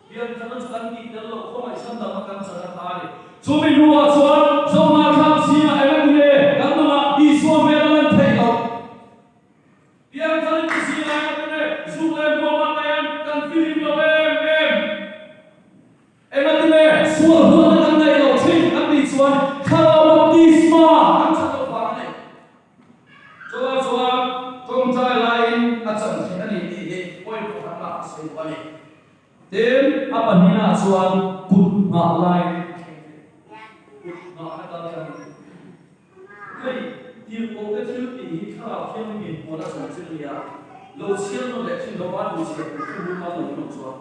Pianthar chu kan tih tel loh khawngaih chhan dang a kan chan a tha a ni. Chumi hnuah chuan Zohna thlak zingah eng a nge kan nunah Isua hmel a lan theih loh? Pianthar in ti zingah eng a ti nge zuk leh hmuam ah te kan filim lo em em? Eng a ti nge sual huatna kan neih loh thin kan tih chuan Thlarau baptisma kan chan loh vang a ni. Chuvang chuan tawngtai laiin a chan theih a ni tih hi point pakhatna a sawi duh a ni. Tin, a pahnihnaah chuan kut nghah laiin a thleng theih. Kut nghahna kal tlang in. Hei, tirhkohte thil tih hi thlarau thianghlim in puan a chawm chin a nia. Lo chhiar nawn leh thin lo Bible chhiar tur thu bul mal lo in awm chuan.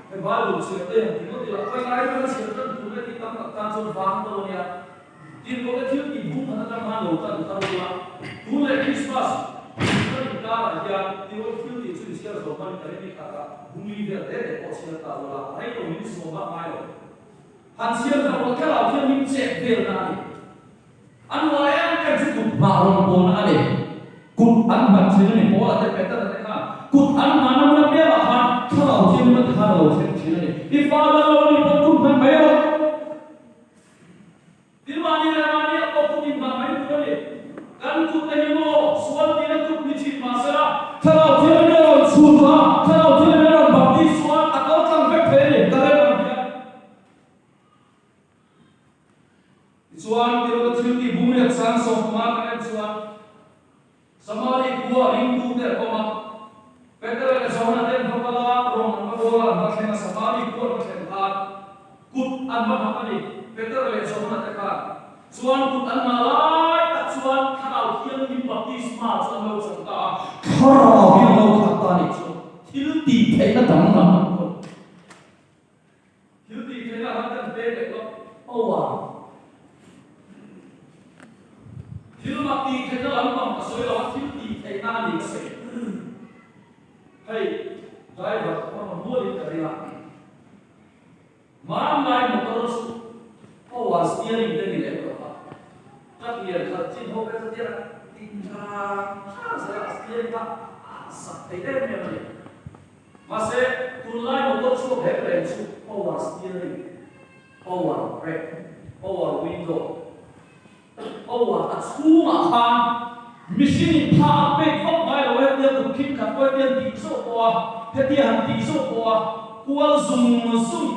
He Bible chhiar te han ti ngawt ila, khawi lai atanga chhiar tan tur nge tih tam tak tan chuan vang to a nia. Tirhkohte thil tih bung khat atang khan lo tan thar ula, tun leh Krismas kan inkarah hian tirhkohte thil tih chu inchhiar zawh hmanin ka ring ni khat a, bungli vel te te pawh chhiar ta ula, a rei lo min sawm vak ngai lo. Han chhiar thar ula, thlarau thianghlim chet velna a ni. An uar em em chu kut hmah rawn pawlna a ni. Kut an hman thin a ni, Paula te Petera te khan kut an hmanna hmun apiangah khan thlarau thianghlim a ti khan a lo thleng thin a ni. I fa dang lo nih pawn kut hman mai rawh. Tin mahni leh mahni a pawh kut inhmah mai tur a ni. Kan kut te hi maw sual tina kut ni thin mahsela thlarau thianghlim a rawn chhut a, thlarau thianghlim a rawn baptis chuan a kal tlang vek thei a ni, ka rem ang hian. Tichuan, Tirhkoh thil tih bung riak sang 15 kan en chuan Samari khua ringtute a awm a, Petera leh Johana te an va kal a, rawng an va bawl a, an va thleng a, Samari khua an va thlen khan kut an va nghat a ni, Petera leh Johana te khan. Chuan kut an ngah lai tak chuan Thlarau Thianghlim baptisma chu an lo chang ta a, Thlarau hi an lo khat ta a nih chu thil tih theihna danglam an tawn. Thil tih theihna han kan pek leh lawk power. Thil mak tih theihna lampang ka sawi lo a, thil tih theihna a ni ka sawi. Hei driver a rawn mualin ka ring a, hmanlai motor chu power steering te ni lem lo a, ka hlian khalh chin ho pek chuan tih tha tha zel a steering kha a sak thei em em a ni. Mahse, tunlai motor chhuak reng reng chu power steering, power brake, power window, power a chhungah khan mihringin tha a pek vak ngai lo a, hetia kut khing khat pawh hetia han tih zawh pawh a, hetia han tih zawh pawh a, kual zung zung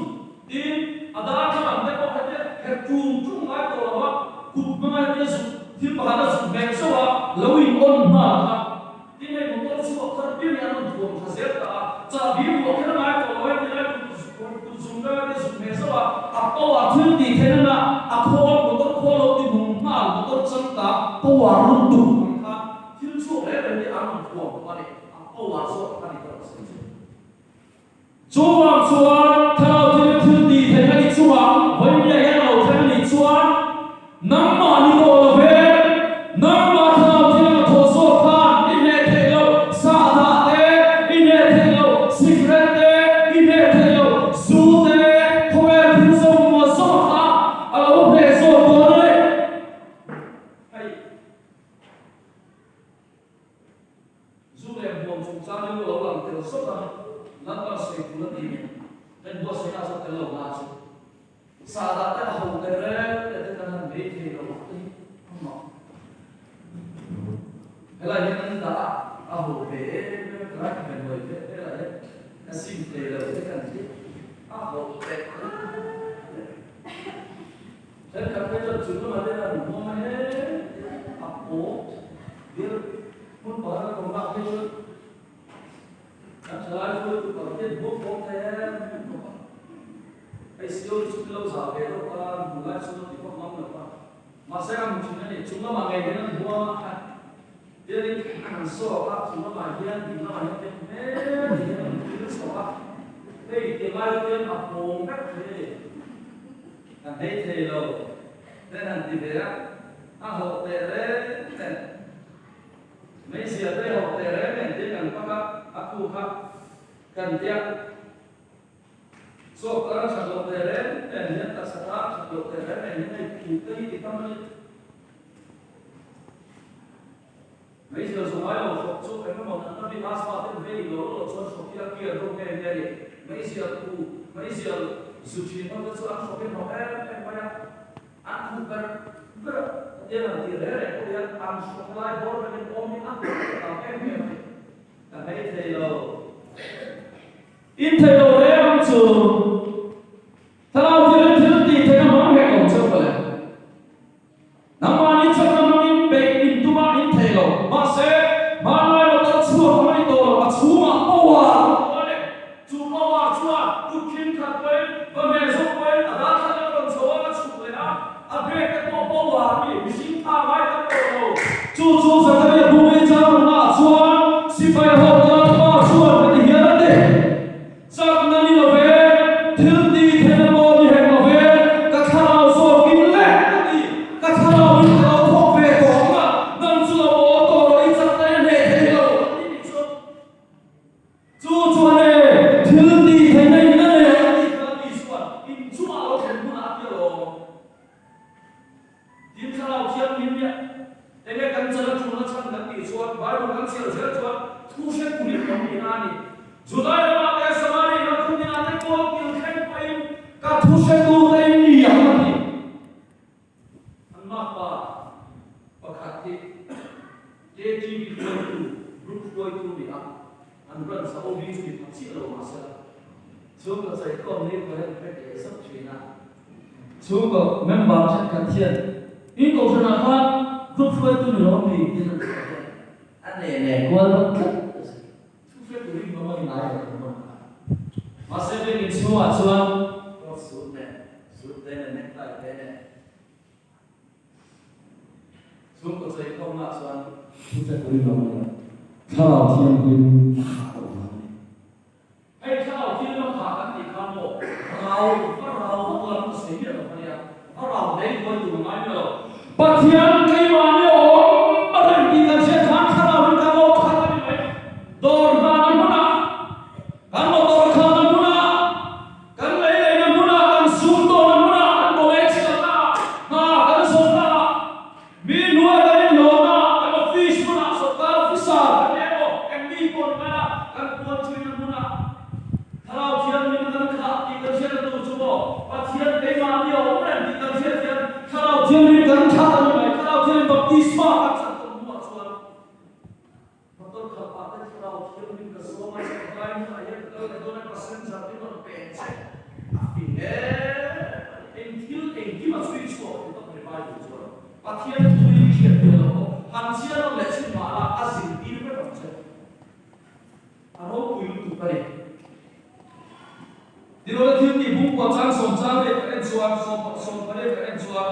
tin a darthlalang te pawh hetia her tung tung ngai tawh lo a, kut hmanga hetia zuk thil pakhat a zuk hmel zauh a, lo in on nghal kha. Tin hei motor chhuak thar piang hi an rawn thuam tha zel ta a, chahbi ruah kher a ngai tawh lo e ti lai kut zung deuh a tia zuk hmeh zauh a, a power thil tih theih nana a khawl motor khawl lo ti nung nghal motor changkang power lutuk ang kha thil chhuak reng reng hi an rawn thuam tawh a ni, a power zawk kha ni ka rawn sawi chu. Chuvang chuan thlarau thil thil tih theihna i chungah vawinia hian a lo thleng a nih chuan nangmah ni tawh lo ve, nangmah thlarau thil anga thawh zawk khan i hneh theih loh sahdah te, i hneh theih loh cigarette te, i hneh theih loh zu te, khawvel thil zawng zawng kha a lo hneh zawk dawn a ni. Hei. Zu leh hmuam chungchang hi lo lang tel zawk a, Lalpan sawi tur a ti nen kan buatsaihna zawk tel lo na chu sahdah te a ho te reng leh te kan han bei thei lo te hi a mak. Helai hian an dah a, a ho ve em em a, ka lai ka hmel ve velah hian ka sim thei lo te kan ti a ho te reng leh. Thenkhat phei chuan chung lamah te hian an hmawm a he a pawt bil hmun pakhat a kawm lak phei chuan kan thalai hruaitu pakhat hian hmawm pawm thei em em bawk a. Hei sio chu lo zah ve deuh ta hmu lai chu ti vak ngam lo va. Mahse ka hmu thin a ni, chung lamah ngei hian an hmuam a, tiangin an sawk a, chung lamah hian ding lamah hian tiang hmel hian an thil chho a, hei tilai hian a pawng vek thei a ni. Ka hmei thei lo ten han ti ve a, a hawh teh reng nen, meizial te hawh teh reng nen tiin kan pak a, a khu kha kan tia chhuak tan a that loh teh reng nen hian taksa tan a that loh teh reng nen hian hei khuk te hi ti tam a ni. Meizial zu ngai lo hrawk chu eng emaw natna bik asthma te an vei lo lo chuan hrawk hi a kiar deuh nge nge a ni. Meizial khu, meizial zu thin ho te chu an hrawk hi hnawk em em mai a, an khuh ber ber a, hetiang an tih reng reng pawh hian an hrawk lai bawr vekin awm hi a hnawk leh tam em em a ni. Ka hmei thei lo. In thei lo reng ang chu. Thlarau thilin thil tih theih a hmang hek lo cheu ka le. Nangmahni chakna hmangin beih in tum a in thei lo. Mahse, hmanlai motor chhuak ang a ni tawh lo, a chhungah power a awm a ni. Chu power chuan kut tling khat pawhin, va hmel zawk pawhin a darthlalang a rawn chho a, a chhuk leh a, a brake te pawh power a ni, mihring tha ngai tam tawh lo. Chu chu Zakaria bumi changna ah chuan sipai ho Lalpa chuan heti hian a ti. Chakna ni lo ve, thil ti theihna pawh ni hek lo ve, ka thlarau zawkin le a ti. Ka thlarauin ka lo thawk ve tawh ang a, nang chu lo aw tawh rawh i chakna i hneh thei lo a ti nih chu. Chu chuan e, thil ti theihna in a nei a tih kha ni chuan in chungah lo thlen hunah a ti alawm. Tin thlarau thianghlim hian enge kan chala ṭulna chhan kan tih chuan Bible kan chhiar zel chuan thu hre turin kan nihna a ni. Judai ramah te Samaria ram khawtinah te kawl kil thleng pahin ka thu hretute in ni ang a ti. An makpa pakhat hi KTV hruaitu, group hruaitu a ni a, an branch a OB chu ni pha chiah lo mahsela chhungkaw chaikhawm ni khaw hian pek leh zauh ṭhin a. Chhungkaw member thenkhat hian in kohhranah khan group hruaitu ni lo mi tin an chhuah hian a ne ne kual deuh tlat a si. Thu hre turin mama ni ngai lo thung a. Mahse biak in chhungah chuan coat suit nen, suit te nen, necktie te nen chhungkaw cheikhawmnaah chuan thu hre turin mama ni lo. Thlarau Thianghlim a khah loh vang a ni. Hei thlarau thil lam kha kan tih khan maw rau va rau vak lam ka sawi miah lo kha nia, va rau hlei duai tur a ngai miah lo. Pathian keimahni awm a rem tih kan hriat khan thlarau in kan awk khat a ni mai. Dawr hnana hmunah, kan motor khalhna hmunah, kan lei leina hmunah, kan sum dawrna hmunah, kan college kalna ah, hna kan zawhna ah, Mi hnuai kan inhlawm a, kan office hmunah sawrkar officer kan ni emaw, eng mi pawh ni mai a, kan puan chuina hmunah Thlarau Thianghlim kan khah tih kan hriatna tur chu maw, Pathian keimahni a awm reng tih kan hriat hian Thlarau Thianghlim kan khah a ni mai, Thlarau Thianghlim baptisma kan chan tawh hnuah chuan motor khalh pah te Thlarau Thianghlim ka sawm a, chawlhlai hmunah hian ka kal leh dawn a, passenger te rawn pen che a fing em a ni, eng thil engkim a chhui chhuak thei tak a ni Bible chuan. Pathian thu hi hriat ve lo maw? Han chhiar lo leh chhin mah la, a zirtir vek ang che. A ropui lutuk a ni. Tirawla thil tih bungkua chang sawm chang leh ka en chuan, 18 ka en chuan,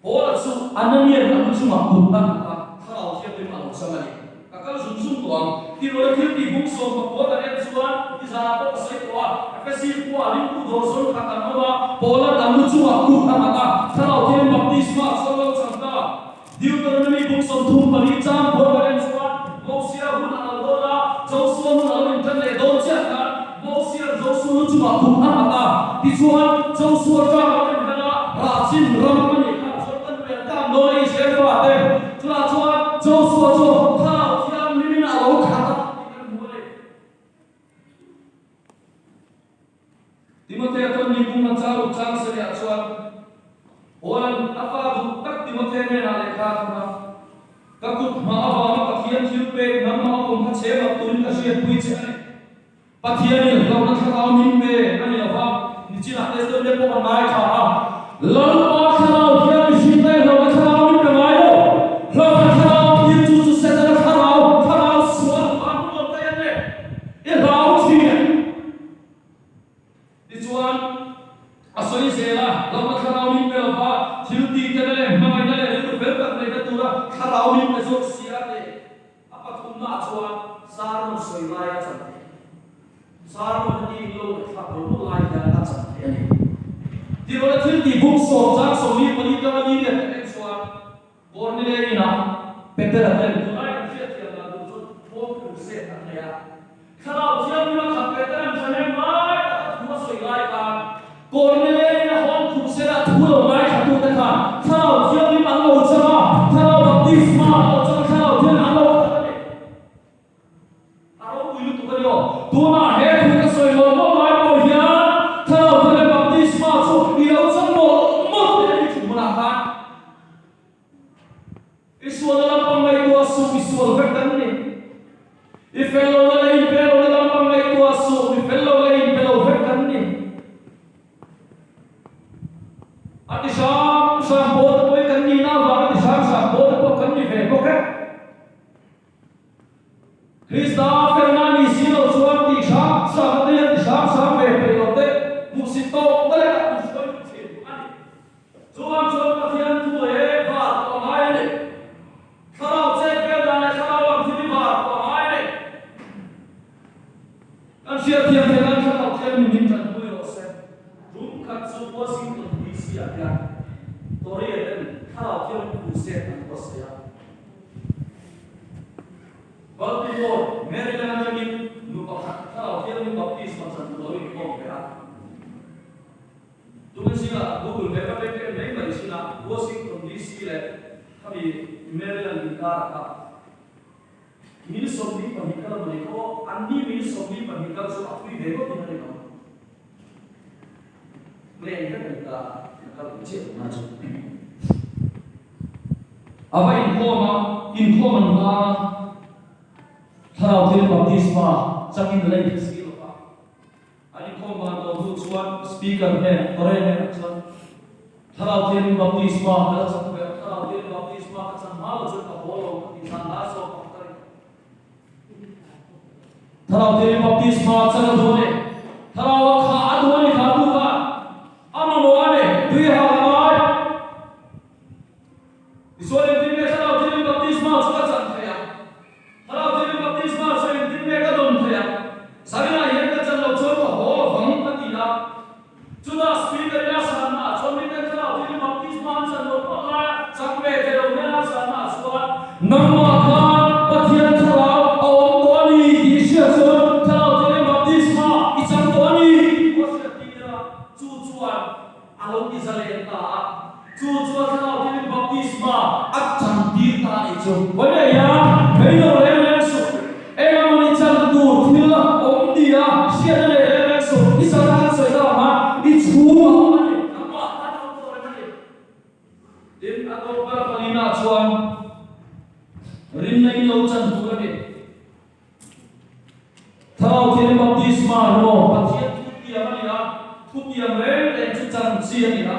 Paula chu Ananian a lu chungah kut a nghat a, thlarau thianghlim a lo chang a ni. Ka kal zung zung tawh ang. Tirawla thil tih bung 19 kan en chuan, nizanah pawh ka sawi tawh a, Efesi khua ringtu dawr zawn khat an awm a, Paula'n a lu chungah kut a nghat a, thlarau thianghlim baptisma a chuan lo chang ta. Deuteronomy bung 34 chang pawh kan en chuan, Mosia hun a lo dawn a, Josua hun a lo intan leh dawn chiah khan, Mosia'n Josua lu chungah kut a nghat a, tichuan Josua ṭang a lo inhlan a, Rahchin ram a nih kha chuan kan hmel tak dawn a Israel fate. Chutah chuan Josua chu Thlarau Thianghlimin a lo khat a tih kan hmu a ni. Timothea chuan mipum a chau chang sarihah chuan Paula'n a fa duh tak Timothea hnenah lehkha a thawn a, Ka kut hma avanga Pathian thil pek nangmah a awm kha chhe mak turin ka hriatpui che a ni. Pathianin hlauhna thlarau min pe a ni lova, nichinah testimony pawh kan ngaithla a, Lalpa thlarau hian mihring te hlauhna thlarau min pe ngai lo. Hlauhna thlarau tir chu chu Setana thlarau, thlarau sual van hmuam daih a ni. I hlau thin. Tichuan, a sawi zel a, hlauhna thlarau min pe lova, thil tihte leh hmangaihna leh rilru fel tak neihna tura thlarau min pe zawk si a ti. A pathumnaah chuan sermon sawi lai a chan thei. Sermon hi in lo ngaihthlak lo lo lai hian a chan thei a ni. Tirawla thil tih bung sawm chang 44 tanga ni riat kan en chuan Cornelio inah Petera ten tunlai kan hriatthiam dan tur chu home crusade an nei a. Thlarau Thianghlim a khat Petera'n ṭhahnem lai taka thu a sawi lai khan Cornelio ina home crusade-ah thu lo ngaithlatute khan Thlarau Thianghlim an lo chang a, Thlarau baptisma an lo chang a, Thlarau Thianghlim an lo. A ti hrang hrang pawl te pawhin kan nihna avanga ti hrang hrang pawl te pawh kan ni ve bawk e. Krista felna ni si lo chuan ti hrang hrang te hian ti hrang hrang ve peih lo te hmuhsit tawk ta lek a min hruai lut thin a ni. Chuvang chuan Pathian thu he var pawh a ngai a ni. Thlarau chet vel dan leh thlarau ang thil hi var pawh a ngai a ni. Kan hriatthiam theih nan thlarau thiam min min tanpui rawh se. Tum khat chu Washington DC ah hian Tory-a ten thlarau thiam crusade an buatsaih a. Baltimore, Maryland atangin nu pakhat thlarau thianghlim baptisma chan duh loin khawm ve a. Tumin zingah Google Map a pek en mai mai chinah Washington DC leh khami Maryland inkarah kha Mil 22 kal a ni khaw, an ni mil 22 kal chu a phui ve ngawt in a rinawm. Plane vek a ni ta, a kal ve chiah tuna chu. A va inkhawm a, inkhawm an hma a, Thlarau Thianghlim Baptisma changin a la inhre si lo va. An inkhawm van tawh hnu chuan Speaker hnenah, Tore hnenah chuan, Thlarau Thianghlim Baptisma ka la chang ve a, Thlarau Thianghlim Baptisma ka chan hma lo chuan ka haw lo ka tih zan lai zawk pakhat a ni. Thlarau Thianghlim Baptisma chan a duh a ni. Thlarau a khah a duh a ni kha tu khan a mamawh a ni, tui hal a ngai. Tichuan engtin nge Thlarau Thianghlim Baptisma chu ka chan theih ang? Thlarau Thianghlim Baptisma chu engtin nge ka dawn theih ang? Zaninah hian ka chan loh chuan ka haw avang ka ti a. Chutah Speaker in a sanna ah chuan miten Thlarau Thianghlim Baptisma an chan loh phawt laia chang ve thei lo hian a sanna ah chuan nangmah khan Pathian Thlarau a awm tawh a ni tih i hriat chuan Thlarau Thianghlim Baptisma i chang tawh a ni tih a hriat tir a, chu chuan A lo ti zalen ta a, chu chuan Thlarau Thianghlim baptisma a chan tir ta a nih chu. Vawiah hian beidawh reng reng suh, eng emaw ni chan tur thil a awm ni a hriatna nei reng reng suh, i chan a kan sawi ta ang a, i chhung a awm a ni, nangmah khan a awm tawh reng a ni. Tin, a tawp ber palina chuan rinna in lo chan tur a ni. Thlarau Thianghlim Baptisma emaw Pathian thutiam a ni a, thutiam reng reng chu chan chi a ni a,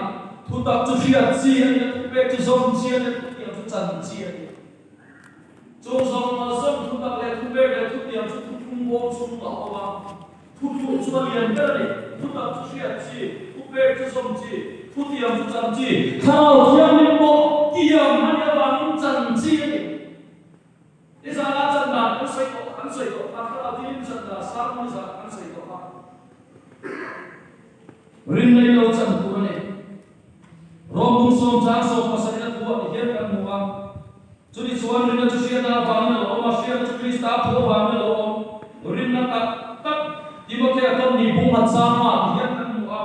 thutak chu hriat chi a ni a, thupek chu zawm chi a ni a, thutiam chu chan chi a ni a. Chung zawng zawng thutak leh thupek leh thutiam chu thuthlung bawm chhungah a awm a, thuthlung chu a lian ber a ni, thutak chu hriat chi, thupek chu zawm chi, thutiam chu chan chi, Thlarau Thianghlim pawh tiam a nih avangin chan chi a ni. I zana chan dan kan sawi tawh kan sawi tawh kha, thlarau thilim chan dan sermon zana kan sawi tawh kha. Rinna in lo chan tur a ni. Rom bung sawm chang sawm pasarih a thu ah ti hian kan hmu a. Chuni chuan rinna chu hriatna avangin a lo awm a, hriatna chu Krista thu avangin a lo awm. Rinna tak tak Timothea tawn ni bung hat chang ah ti hian kan hmu a.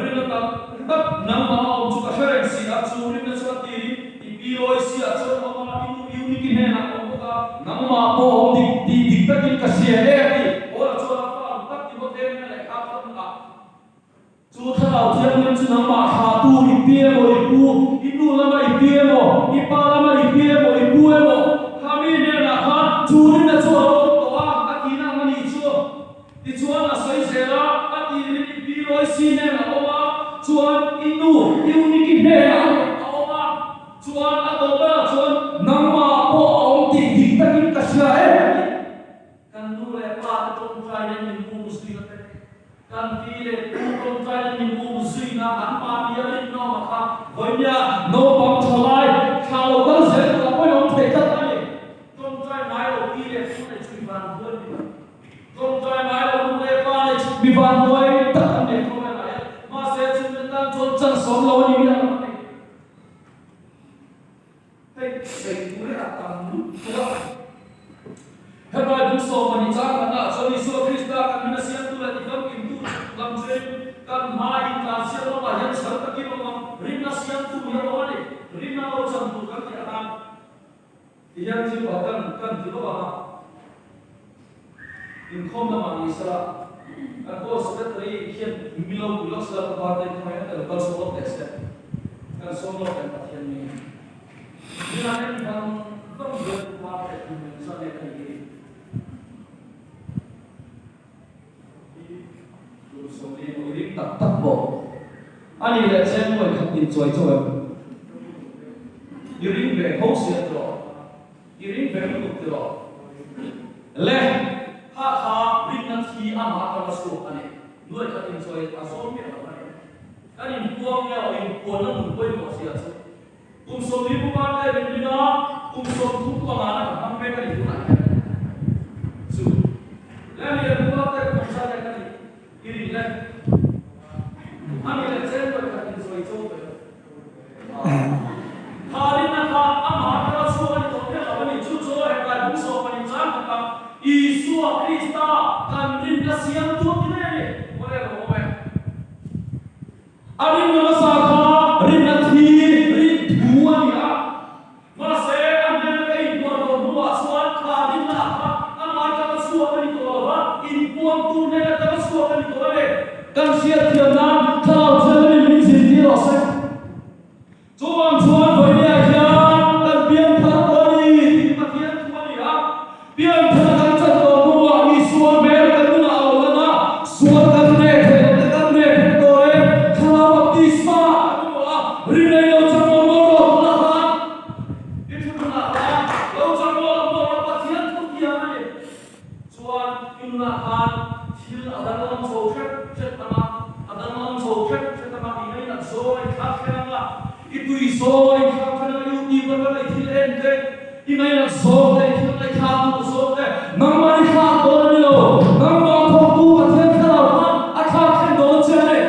Rinna tak tak nangmah a awm chu ka hre reng si a, chu rinna chu a tirin i pi lawi si ah chuan a awm a, i nu Euniki hnenah a awm bawk a, nangmah pawh awm dik tih dik takin ka hria e a ti. Paula chuan a fa ang tak Timothea hnena lehkha a thawn a, Chu Thlarau Thianghlim chu nangmah thlah tu i pi emaw i pu, i nu lama i pi emaw, i pa lama i pi emaw i pu emaw, khami hnenah khan chu rinna chu a lo awm tawh a, a tihna ang a nih chu. Tichuan a sawi zel a, a tirin i pi Loisi nen a awm a, chuan i nu Euniki hnenah a awm a, chuan a tawp berah chuan nangmah pawh a awm tih dik takin ka hria em a ti. Kan nu leh pa te tawngtaina min um zuina te, kan pi leh pu tawngtaina min um zuina an mahni a rinawm a kha vawinia naupang tha lai thla lo kal zel tur a pawimawm thei tlat a ni. Tawngtai ngai lo pi leh pu nei chu i van buai ni lo. Tawngtai ngai lo nu leh pa nei chu mi van buai tak an nei tawh vel ai. Mahse chumi tan chuan chan sawm lo a ni miah lo a ni. Hei sawi tur hi a tam lutuk a. Hetlai bung sawm pahnih chang khatna ah chuan Isua Krista kan min a siamtu leh tifamkimtu lam chuin kan hma intlan siam lamah hian chhal takin awm ang. Rinna siamtu hi a awm a ni. Rinna lo chan tur kan tih atan. Ti hian thil pakhat kan kan ti lawk ang a, inkhawm lamah ni sela, kan hall secretary hian mi lo pui lawk sela, ka birthday kha mai a lo kal chhuak lawk teh se, kan sawm lawk em Pathian mi. Nila en vang vang hian pu birthday kum engzah nge ka nih hi? Hi kum 40 maw i ring tak tak maw? A nih leh chen mawi khat. khat in chawi chauh em? I ring ve tho sia tiraw? I ring ve lutuk tiraw? Le, kha kha rinna thi amah atanga chhuak a ni. Nuai khat in chawi a zawm miah lo a ni. Kan inpuang nge aw inpuanna nun pawimawh zia chu. Kum 40 upa te min ring a, kum 35 na ka hmang mek a ni tunah hian. Chu le mi leh upa te ka hmang zat mek a ni. I rin le. A ni leh chen pawh khat in sawi chauh ve. Kha rinna kha amah atanga chhuak a ni tawh miah lo a ni. Chu chu hetlai bung 12 chang khatah Isua Krista kan rinna siamtu a ti daih a ni. Awle lo awm e. A rinna hmasa kha rinna thi, rin thu a ni a. Mahse, a hmel ka inpuan tawh hnuah chuan kha rinna kha amah atanga chhuak a ni tawh lo va, inpuan tur nen atanga chhuak a ni tawh a ni. Kan hriatthiam nan Thlarau Thianghlim min zirtir rawh se. Chuvang chuan vawinia hian kan pian thar tawh a ni tih Pathian thu a ni a. Pian thar kan chan tawh hnuah Isua hmel kan nunah a lo lan a, sual kan hneh theih loh te kan hneh theih tawh e, Thlarau baptisma kan mamawh a, rinei lo chang mawl mawl rawh tunah khan i thu nunah khan lo chang mawl mawl rawh Pathian thu thiam a ni. Chuan i nunah khan thil a danglam chho hret hret ang a, a danglam chho hret hret ang a, i ngainat zawng a inthlak thleng ang a, i tui zawng a inthlak thleng ang a, YouTube atanga i thil en te, i ngainat zawng te, i thil ngaihthlak duh zawng te, nangmah i thlak dawn a ni lo, nangmah thawktu Pathian thlarau khan a thlak thleng dawn che a ni.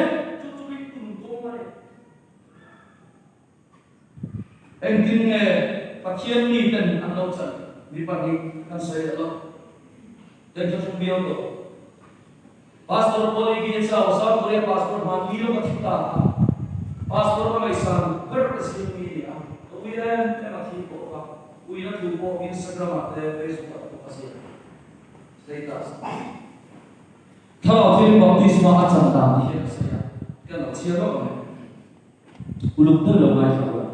Chu chu i tum kawng a ni. Engtin nge Pathian miten an lo chan? Mi pahnih kan sawi leh lo. Kan thlahrung viau tawh. Pastor Paul Igi Chau, South Korea pastor hman ni lawk a thi ta a. Pastor ka ngaihsan ber ka zing mi a ni a. Ka ui em em a thi pawh kha. Uina thu pawh Instagram ah te Facebook ah te pawh ka ziak. Status. Thlarau Thianghlim baptisma a chan dan ti hian a sawi a. Ka lo chhiar lawk ang e. Uluk deuh lo ngaithla ula.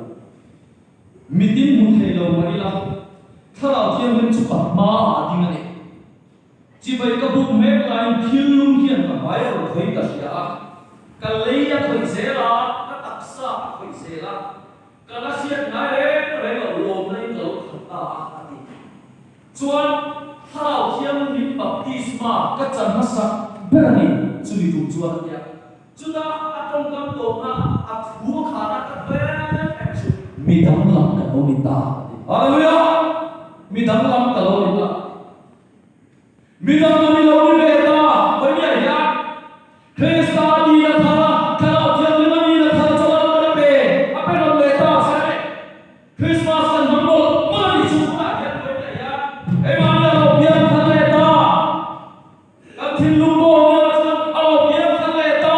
Mitin hmu thei lo mah ila, Thlarau Thianghlim chu ka hmaah a ding a ni. Chibai ka buk mek laiin thil lum hian ka hmai a rawn khawih ka hria a, ka lei a khawih zel a, ka taksa a khawih zel a, ka la hriat ngai reng reng lo lawmna in ka lo khat ta a, a ti. Chuan Thlarau Thianghlim baptisma ka chan hmasa ber a ni, chumi tum chuan a ti a. Chutah a tawngkam tawpna a thu a khana ka vel em chu. Mi danglam ka lo ni ta a ti. Hallelujah! Mi danglam ka lo ni ta. Mi danglam i lo ni ve ta. Vawinia hian Krista nihna thar a, Thlarau Thianghlim a nihna thar chu a lo la pe, a pe rawn leh ta a ni. Christmas kan hmang mawlh mawlh a ni chu tunah hian vawinia hian keimahni a lo piang thar leh ta. Kan thinlung pawh nia chuan a lo piang thar leh ta.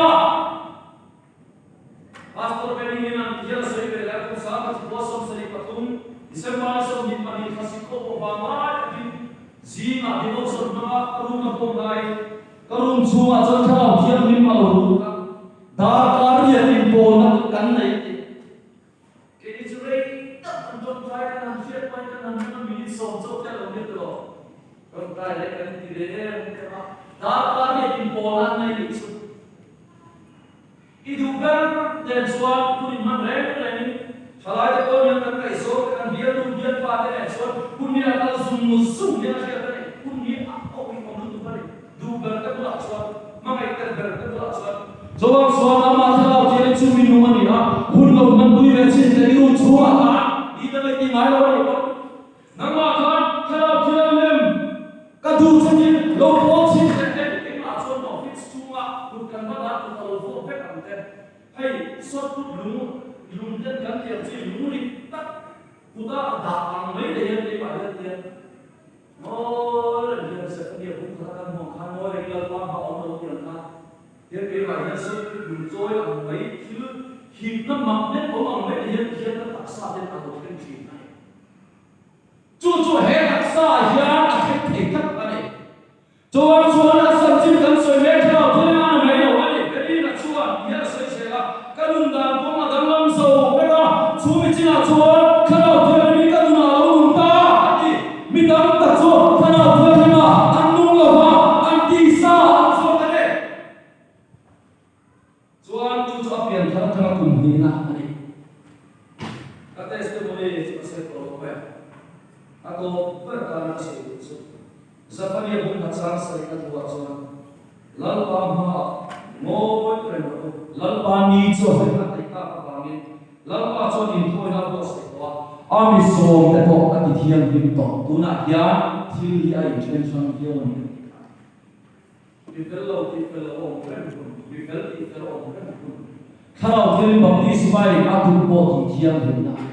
Pastor Benny hian an thial a sawi ve leh a, kum 10 73 December ni 22 thla sik khawp pawh vang lai takin zingah devotion hmanga ka room a khawm laiin ka room chhungah chuan thlarau thianghlim a lo lut a, darkar riat inpawlna kan nei a ti. Keini chu rei tak an tawngtai kan han hriat hmain kan han hman a minute 10 chauh te a lo ni tawh. Tawngtai leh kan inti ve em em a, darkar riat inpawlna an nei nih chu. I duh ber nen chuan hun inhman reng rengin thalaite pawh hian kan ngaihzawn te kan bialnu bialpa te nen chuan hun hi a kal zung zung hian a hriat a ni. Hun hi a awih awm lutuk a ni. Duh ber te bulah chuan, hmangaih tel ber te bulah chuan. Chuvang chuan amah thlarau thian chu mi nung a ni a, hun lo hmanpui ve chin te i room chhungah khan i ta ngaih ti ngai lo a nih pawh. Nangmah khan thlarau thianghlim ka duh chungin lo pawl chhin teh em keimah chuan office chhunga kut kan va dah kut a lo vawt vek ang te. Hei sawt kut lung lung ten kan tiang chi lung rit tak kuta a dah ang mai te hian keimah hian tiang Mawi reng hian Zephaniah bung khat a kan hmuh ang khan mawi reng Lalpa hma awm lo tiang khan hian keimah hian sawt kut lung chawi ang mai thil hipna magnet awm ang mai te hian tihian ka taksa ten a lo thleng thin a ni. Chu chu he taksa ah hian a thleng thei tlat a ni. Chuan chuan a chanchin kan sawi mek thla lo thil eng a ni mai lo a ni. Berlin-a chuan hian a sawi zel a, Ka nun dan kawng a danglam zo vek a, chu mi chinah chuan Thlarau Thianghlim hi ka nunah a lo nun ta a ti. Mi tam tak chu Thlarau Thianghlim ah an nung lo va, an tisa an chhuak a ni. Chuan chu chu a pian thar atanga kum hnihna a ni. A tawp ber tana ka sawi duh chu Zafania bung hachang sarihna thuah chuan Lalpa hmaah ngawi reng rawh u. Lalpa ni chu a hawi hman theih tak avangin Lalpa chuan inthawina a buatsaih tawh a, a mi sawmte pawh a ti thianghlim tawh. Tunah hian thil hi a inthen hrang viau a ni ka ti kha. Mi fel lo tih fel a awm reng hun, mi fel tih fel a awm reng hun. Thlarau thianghlim baptisma in a duh pawh tih thianghlimna a ni.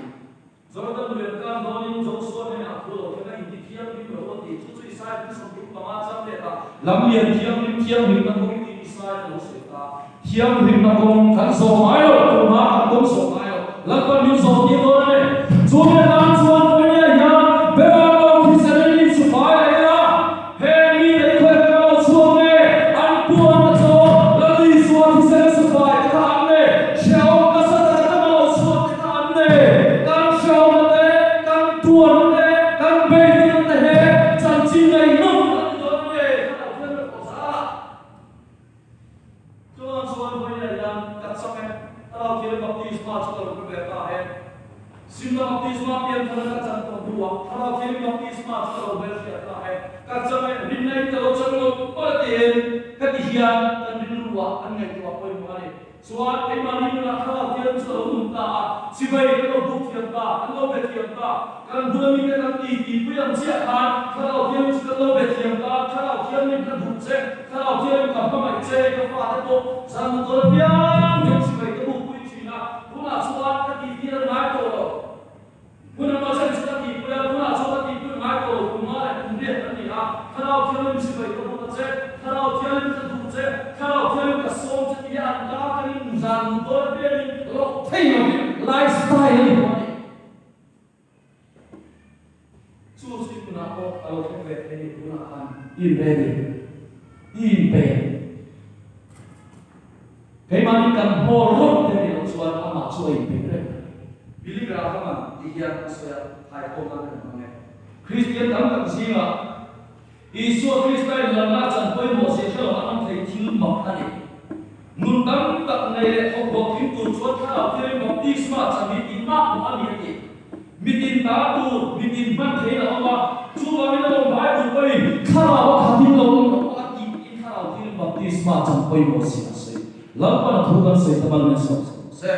Jordan lui an kan dawnin Joshua hnenah thu lo thleng a inti thianghlim lo a ti. Chu chu Isaiah pu 35 chang letah lamlian thianghlim thianghlimna kawng tiin Isaiah a lo sawi ta. Thianghlimna kawng kan zawh ngai lo, tumah kan kawng zawh ngai lo. Lalpan min zawh tir dawn a ni. Chu mi atan chuan Vawinia hian Bera lo thisen in in sufai leh ila, he mite i khawi ber lo chhuak nge, an puan a chaw, Lal Isua thisen sufai te kha an nei, hrehawm nasa tak atanga lo chhuak te kha an nei. Kan hrehawmna te, kan tuarna te, kan beidawna te he chanchin ngaihnawm kan ni dawn a ni. Thlarau Thianghlim pawh za. Chuan chuan vawiin hian ka chak e, Thlarau Thianghlim baptisma chu ka lo hre ve ta e. Simna baptisma pianthar ka chan tawh hnuah Thlarau Thianghlim baptisma chu ka lo hmelhriat ta e. Ka chak e, rinna in ka lo chan ngawt ngawt a tiin ka ti hian kan rilruah kan ngaihtuah pawimawh a ni. Chuan keimahni nunah Thlarau Thianghlim chu a lo nun ta a, chibai kan lo buk thiam ta, kan lo be thiam ta. Kan bula mite kan ti tihpui ang chiah khan Thlarau Thianghlim chu kan lo be thiam ta, Thlarau Thianghlim ka duh che, Thlarau Thianghlim ka hmangaih che, ka fate pawh zan dawn apiang hian chibai ka bukpui thin a, tunah chuan ka tihtir a ngai tawh lo. Hun a hmachhan chu ka tihpui a, tunah chuan ka tihpui a ngai tawh lo, kum nga leh kum riat kan ni a, Thlarau Thianghlim chibai ka buk a che, Thlarau Thianghlim ka duh che, Thlarau Thianghlim ka sawm che tia an ka kan in zan dawn apiangin loh thei lovin lifestyle a ni tawh a ni. Chu chu i tunah pawh a lo thleng ve thei ni tunah khan i in ready, i in pe. Keimahni kan hnawl rawt te nih loh chuan amah chu a in peih reng a ni. Billy Graham-a'n ti hian a sawi a, Thaikawm nan kan hmang e. Kristian tam tak zingah Isua Krista inlanna chan pawimawh zia hre lo an awm thei thil mak a ni. Nun tam tak nei leh thawkhlawh tling tur chuan thlarau thirin baptisma chan hi tih mak pawh a ni a ti. Mitin ta tur, mitin hman theiin a awm a, chuvangin a lawm Bible pawhin thlarau a khatin lo awm lo pawh a tih tiin thlarau thirin baptisma chan pawimawh zia a sawi. Lalpan a thu kan sawi ta mal min sawm sawm se.